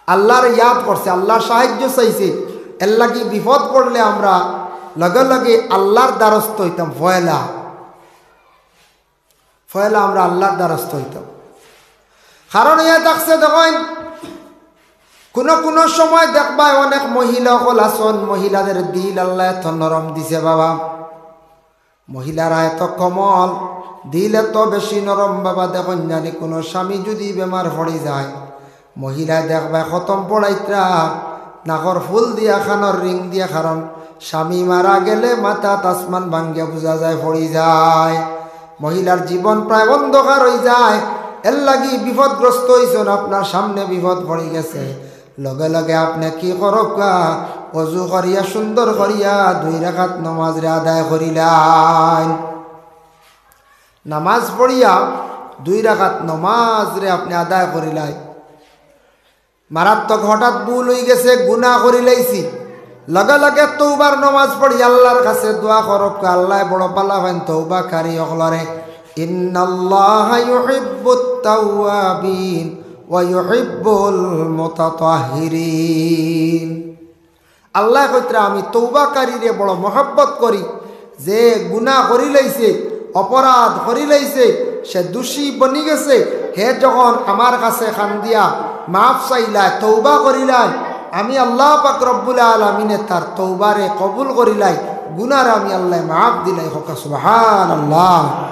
আল্লারে ইয়াদ করছে, আল্লার সাহায্য চাইছে। এরলাগি বিপদ পড়লে আমরা লগে লগে আল্লার দ্বারস্থ অইতাম, পয়লা, পয়লা আমরা আল্লার দ্বারস্থ অইতাম। কারণ ইয়া থাকছে, দেখইন, কুনু কুনু সময় দেখবায় অনেক মহিলা অকল আছইন, মহিলাদের দিল আল্লায় এত নরম দিছে বাবা, মহিলারা এত কোমল, দিল এত বেশি নরম বাবা। দেখইন জানি কুনু স্বামী যুদি বেমার পড়ি যায়, মহিলায় দেখবায় খতম পড়াইত্রা, নাকর ফুল দিয়া, কানর রিং দিয়া, কারণ স্বামী মারা গেলে মাথাত আসমান ভাঙ্গিয়া বুঝা যায় পড়ি যায়, মহিলার জীবন প্রায় অন্ধকার অইযায়। এরলাগি বিপদগ্রস্ত অইছইন, আপনার সামনে বিপদ পড়ি গেছে, লগে লগে আপনে কি করউক্কা, অজু করিয়া সুন্দর করিয়া দুই রাকাত নমাজরে আদায় করিলাইন। নমাজ পড়িয়া দুই রাকাত নমাজরে আপনে আদায় করিলাইন। মারাত্মক হঠাৎ ভুল অইগেছে, গুনা করিলাইছি, লগে লগে তওবার নমাজ পড়ি আল্লার কাছে দোয়া করউক্কা, আল্লায় বড় ভালা পাইন তওবাকারী অকলরে। ইন্নাল্লাহা ইউহিব্বুত তাওয়াবিন ওয়া ইউহিব্বুল মুতাতাহহিরিন। আল্লায় কইতরা, "আমি তওবাকারীরে বড় মহব্বত করি।" যে গুনা করিলাইছে, অপরাধ করিলাইছে, সে দোষী বনিগেছে, হে যখন আমার কাছে কান্দিয়া মাফ চাইলায়, তওবা করিলায়, আমি আল্লাহ পাক রব্বুল আলামিনে তার তওবারে কবুল করিলাই, গুনারে আমি আল্লায় মাফ দিলাই। কউক্কা সুবহানাল্লাহ।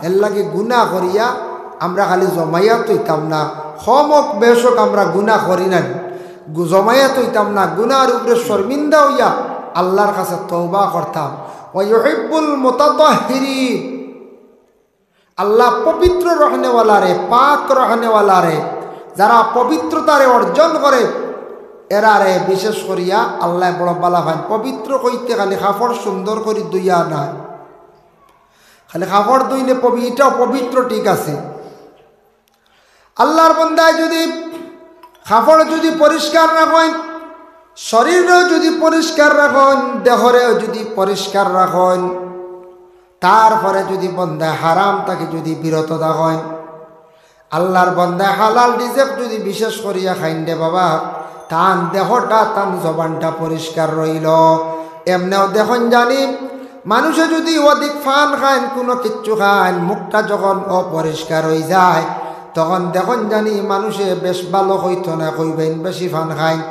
এরলাগি গুনা করিয়া আমরা খালি জমাইয়াত অইতাম না, কম অউক বেশ অউক আমরা গুনা করি না নি। গু-, জমাইয়াত অইতাম না, গুনার উপরে শর্মিন্দা অইয়া আল্লার কাছে তওবা করতাম। ওয়া ইউহিব্বুল মুতাতাহহিরিন। আল্লাহ পবিত্র রাখনেওয়ালারে, পাক রাখনেওয়ালারে, যারা পবিত্রতারে অর্জন করে, এরারে বিশেষ করিয়া আল্লায় বড় ভালা পাইন। পবিত্র কইতে খালি কাপড় সুন্দর করি ধুইয়া না, খালি কাপড় ধুইলে পবি-, ইটাও পবিত্র, ঠিক আছে। আল্লার বন্দায় যুদি কাপড় যুদি পরিষ্কার রাখইন, শরীররেও যুদি পরিষ্কার রাখইন, দেহরেও যুদি পরিষ্কার রাখইন, তারপরে যুদি বন্দায় হারাম থাকি যুদি বিরত থাকইন, আল্লার বন্দায় হালাল রিজিক যুদি বিশেষ করিয়া খাইন রে বাবা, তান দেহটা, তান জবানটা পরিষ্কার রইলো। এমনেও দেখইন জানি, মানুষে যুদি অধিক পান খাইন, কুনু কিচ্ছু খাইন, মুখটা যখন অপরিষ্কার অইযায়, তখন দেখইন জানি মানুষে বেশ ভালা কইতো না, কইবা ইন বেশি পান খাইন,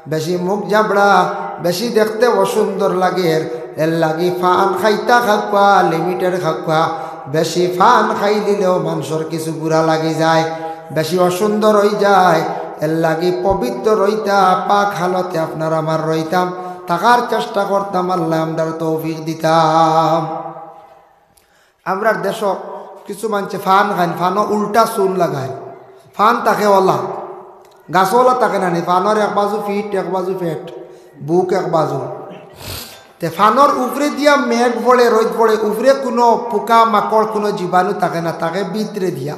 বেশি মুখ জাবড়া, বেশি দেখতে অসুন্দর লাগের। এরলাগি পান খাইতা খাউক্কা, লিমিটের খাউক্কা। বেশি পান খাইলিলেও মানষর কিছু বুরা লাগি যায়, বেশি অসুন্দর অইযায়। এরলাগি পবিত্র রইতা, পাক হালতে আপনার আমার রইতাম, থাকার চেষ্টা করতাম, আল্লায় আমরারে তৌফিক দিতা। আমরার দেশো কিছু মানষে পান খাইন, পানো উল্টা চুন লাগাইন, পান থাকে অলা, গাছো অলা থাকে না নি, পানর এক বাজু পিঠ, এক বাজু পেট, বুক এক বাজু। তে পানর উপরে দিয়া মেঘ পড়ে, রইদ পড়ে, উপরে কুনু পোকা মাকড়, কুনু জীবাণু থাকে না, থাকে ভিতরে দিয়া।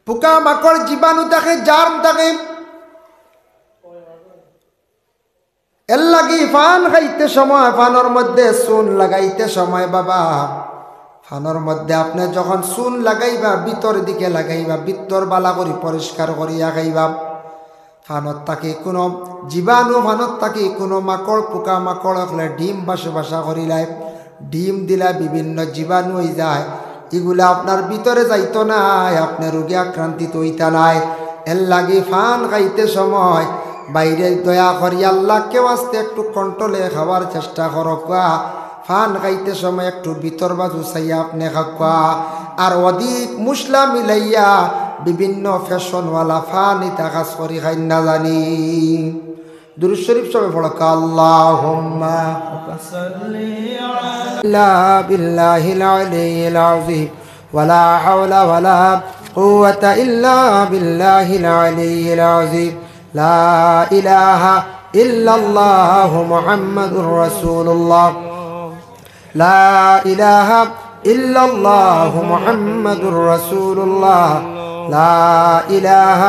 পোকা মাকড়, জীবাণু থাকে, জার্ম থাকে। এরলাগি পান খাইতে সময়, পানর মধ্যে চুন লাগাইতে সময় বাবা, পানর মধ্যে আপনে যখন চুন লাগাইবা, ভিতর দিকে লাগাইবা, ভিতর ভালা করি পরিষ্কার করিয়া খাইবা। পানত থাকি কুনু জীবাণু, পানত থাকি কুনু মাকড়, পোকা মাকড় অকলে ডিম বাসা বাসা করিলায়, ডিম দিলা বিভিন্ন জীবাণু অইযায়, ইগুলা আপনার ভিতরে যাইতো নায়, আপনে রোগে আক্রান্তিত অইতা নায়। এরলাগি পান খাইতে সময় বাইরে দয়া করি আল্লাহকে ওয়াস্তে একটু কন্ট্রোলে খাওয়ার চেষ্টা করউক্কা। পান খাইতে সময় একটু ভিতর বাজু চাইয়া আপনে খাউক্কা। আর অধিক মশলা মিলাইয়া বিভিন্ন ফ্যাশনওয়ালা পান ইতা খাস করি খাইন না জানি। দুরূদ শরীফ সবে পড়উক্কা, আল্লাহুম্মা সাল্লি আলা ইল্লা বিল্লাহিল আলিয়্যিল আযীম, ওয়ালা হাওলা ওয়ালা কুওয়াতা ইল্লা বিল্লাহিল আলিয়্যিল আযীম। লা ইলাহা ইল্লাল্লাহু মুহাম্মাদুর রাসূলুল্লাহ। لا إله إلا الله محمد رسول الله. لا إله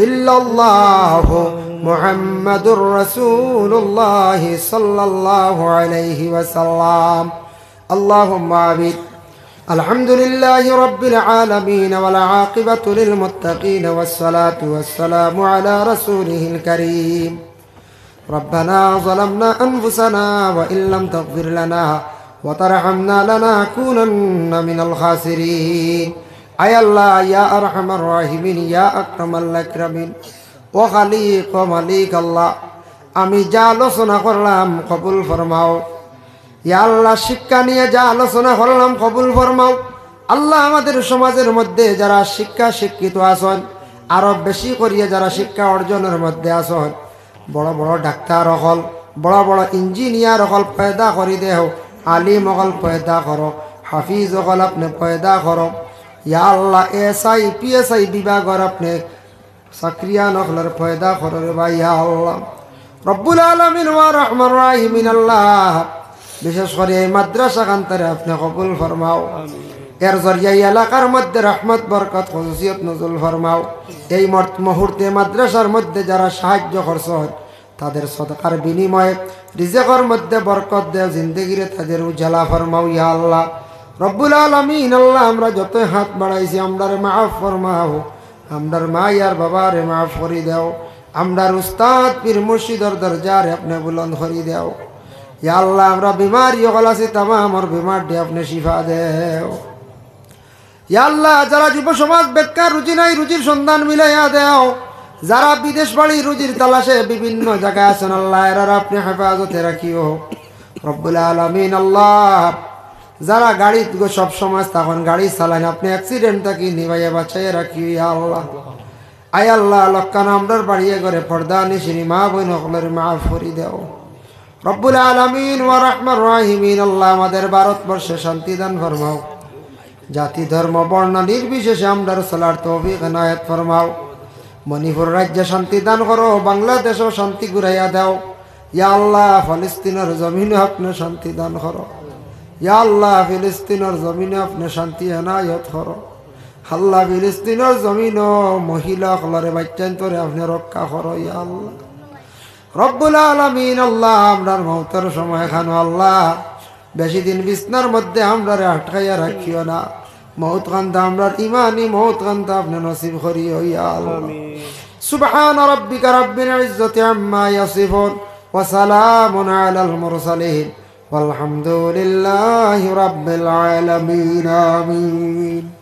إلا الله محمد رسول الله صلى الله عليه وسلم. اللهم آمين. الحمد لله رب العالمين والعاقبة للمتقين والصلاة والسلام على رسوله الكريم. ربنا ظلمنا أنفسنا وإن لم تغفر لنا وترحمنا لنكونن من الخاسرين. আয় আল্লাহ, ইয়া আরহামার রাহিমিন, ইয়া আকরামাল আকরামিন, ও খালিক, ও মালিক আল্লাহ, আমি যা আলোচনা করলাম কবুল ফরমাও। ইয়া আল্লাহ, শিক্ষা নিয়া যা আলোচনা করলাম কবুল ফরমাও। আল্লাহ, আমাদের সমাজের মধ্যে যারা শিক্ষা শিক্ষিত আছইন, আরো বেশি করিয়া যারা শিক্ষা অর্জনর মধ্যে আছইন, বড় বড় ডাক্তার অকল, বড় বড় ইঞ্জিনিয়ার অকল পয়দা করি দেও, আলিম অকল পয়দা করো, হাফিজ অকল আপনে পয়দা করো। ইয়া আল্লাহ, এসআই, পিএসআই বিভাগর আপনে চাকরিয়ান অকলর পয়দা করো রে বা, ইয়া আল্লাহ। রব্বুল আলামিন ওয়া আরহামার রাহিমিন আল্লাহ, বিশেষ করি এই মাদ্রাসা খানতারে আপনে কবুল ফরমাও। এর জরিয়ায় এলাকার মধ্যে রহমত বরকত খসুসিয়ত নজুল ফরমাও। এই মর্ত-, মুহূর্তে মাদ্রাসার মধ্যে যারা সাহায্য করছইন, তাদের সদকার বিনিময়ে রিজেকর মধ্যে বরকত দেও, জিন্দেগিরে তাদের উজালা ফরমাও ইয়া আল্লাহ। রব্বুল আলামিন আল্লাহ, আমরা যতই হাত বাড়াইছি, আমরারে মাফ ফরমাও, আমরার মা আর বাবারে মাফ করি দেও, আমরার উস্তাদ পীর মুর্শিদর দরজারে আপনে বুলন্দ করি দেও। ইয়া আল্লাহ, আমরা বিমারি অকল আছি, তামামর বিমাররে আপনে শিফা দেও। ইয়া আল্লাহ, যারা যুব সমাজ বেকার, রুজি নাই, রুজির সন্ধান মিলাইয়া দেও। যারা বিদেশ বাড়ি রুজির তালাশে বিভিন্ন জাগায় আছইন, আল্লাহ, এরারে আপনে হেফাজতে রাখিও। রব্বুল আলামিন আল্লাহ, যারা গাড়িত গো সব সময় তখন গাড়ি চালাইন, আপনে অ্যাক্সিডেন্ট থাকি নিবাইয়া বাঁচাইয়া রাখিও ইয়া আল্লাহ। আয় আল্লাহ, লক্কান আমরার বাড়িয়ে ঘরে পর্দা নিশিনি মা বইন অকলরে মাফ করি দেও। রব্বুল আলামিন ওয়া রাহমার রাহিমিন আল্লাহ, আমাদের ভারতবর্ষে শান্তি দান ফরমাও। জাতি, ধর্ম, বর্ণ নির্বিশেষে আমরার চলার তৌফিক এনায়েত ফরমাও। মণিপুর রাজ্যে শান্তি দান করো, বাংলাদেশও শান্তি ঘুরাইয়া দাও। ইয়া আল্লাহ, ফিলিস্তিনর জমিনো আপনে শান্তি দান করো। ইয়া আল্লাহ, ফিলিস্তিনর জমিনো আপনে শান্তি এনায়েত করো। আল্লাহ, ফিলিস্তিনর জমিনো মহিলা অকলরে, বাচ্চাইন্তরে আপনে রক্ষা করো ইয়া আল্লাহ। রব্বুল আলামিন আল্লাহ, আমরার মউতর সময় খানো আল্লাহ, বেশি দিন বিছনার মধ্যে আমরারে আটকাইয়া রাখিও না। মউত কান্দা আমরার ইমানি মউত কান্দা আপনে নসিব করিও ইয়া আল্লাহ। সুবহান রাব্বিকা রাব্বিল ইজ্জাতি আম্মা ইয়াসিফুন ওয়া সালামুন আলাল মুরসালিন ওয়ালহামদুলিল্লাহি রাব্বিল আলামিন। আমিন।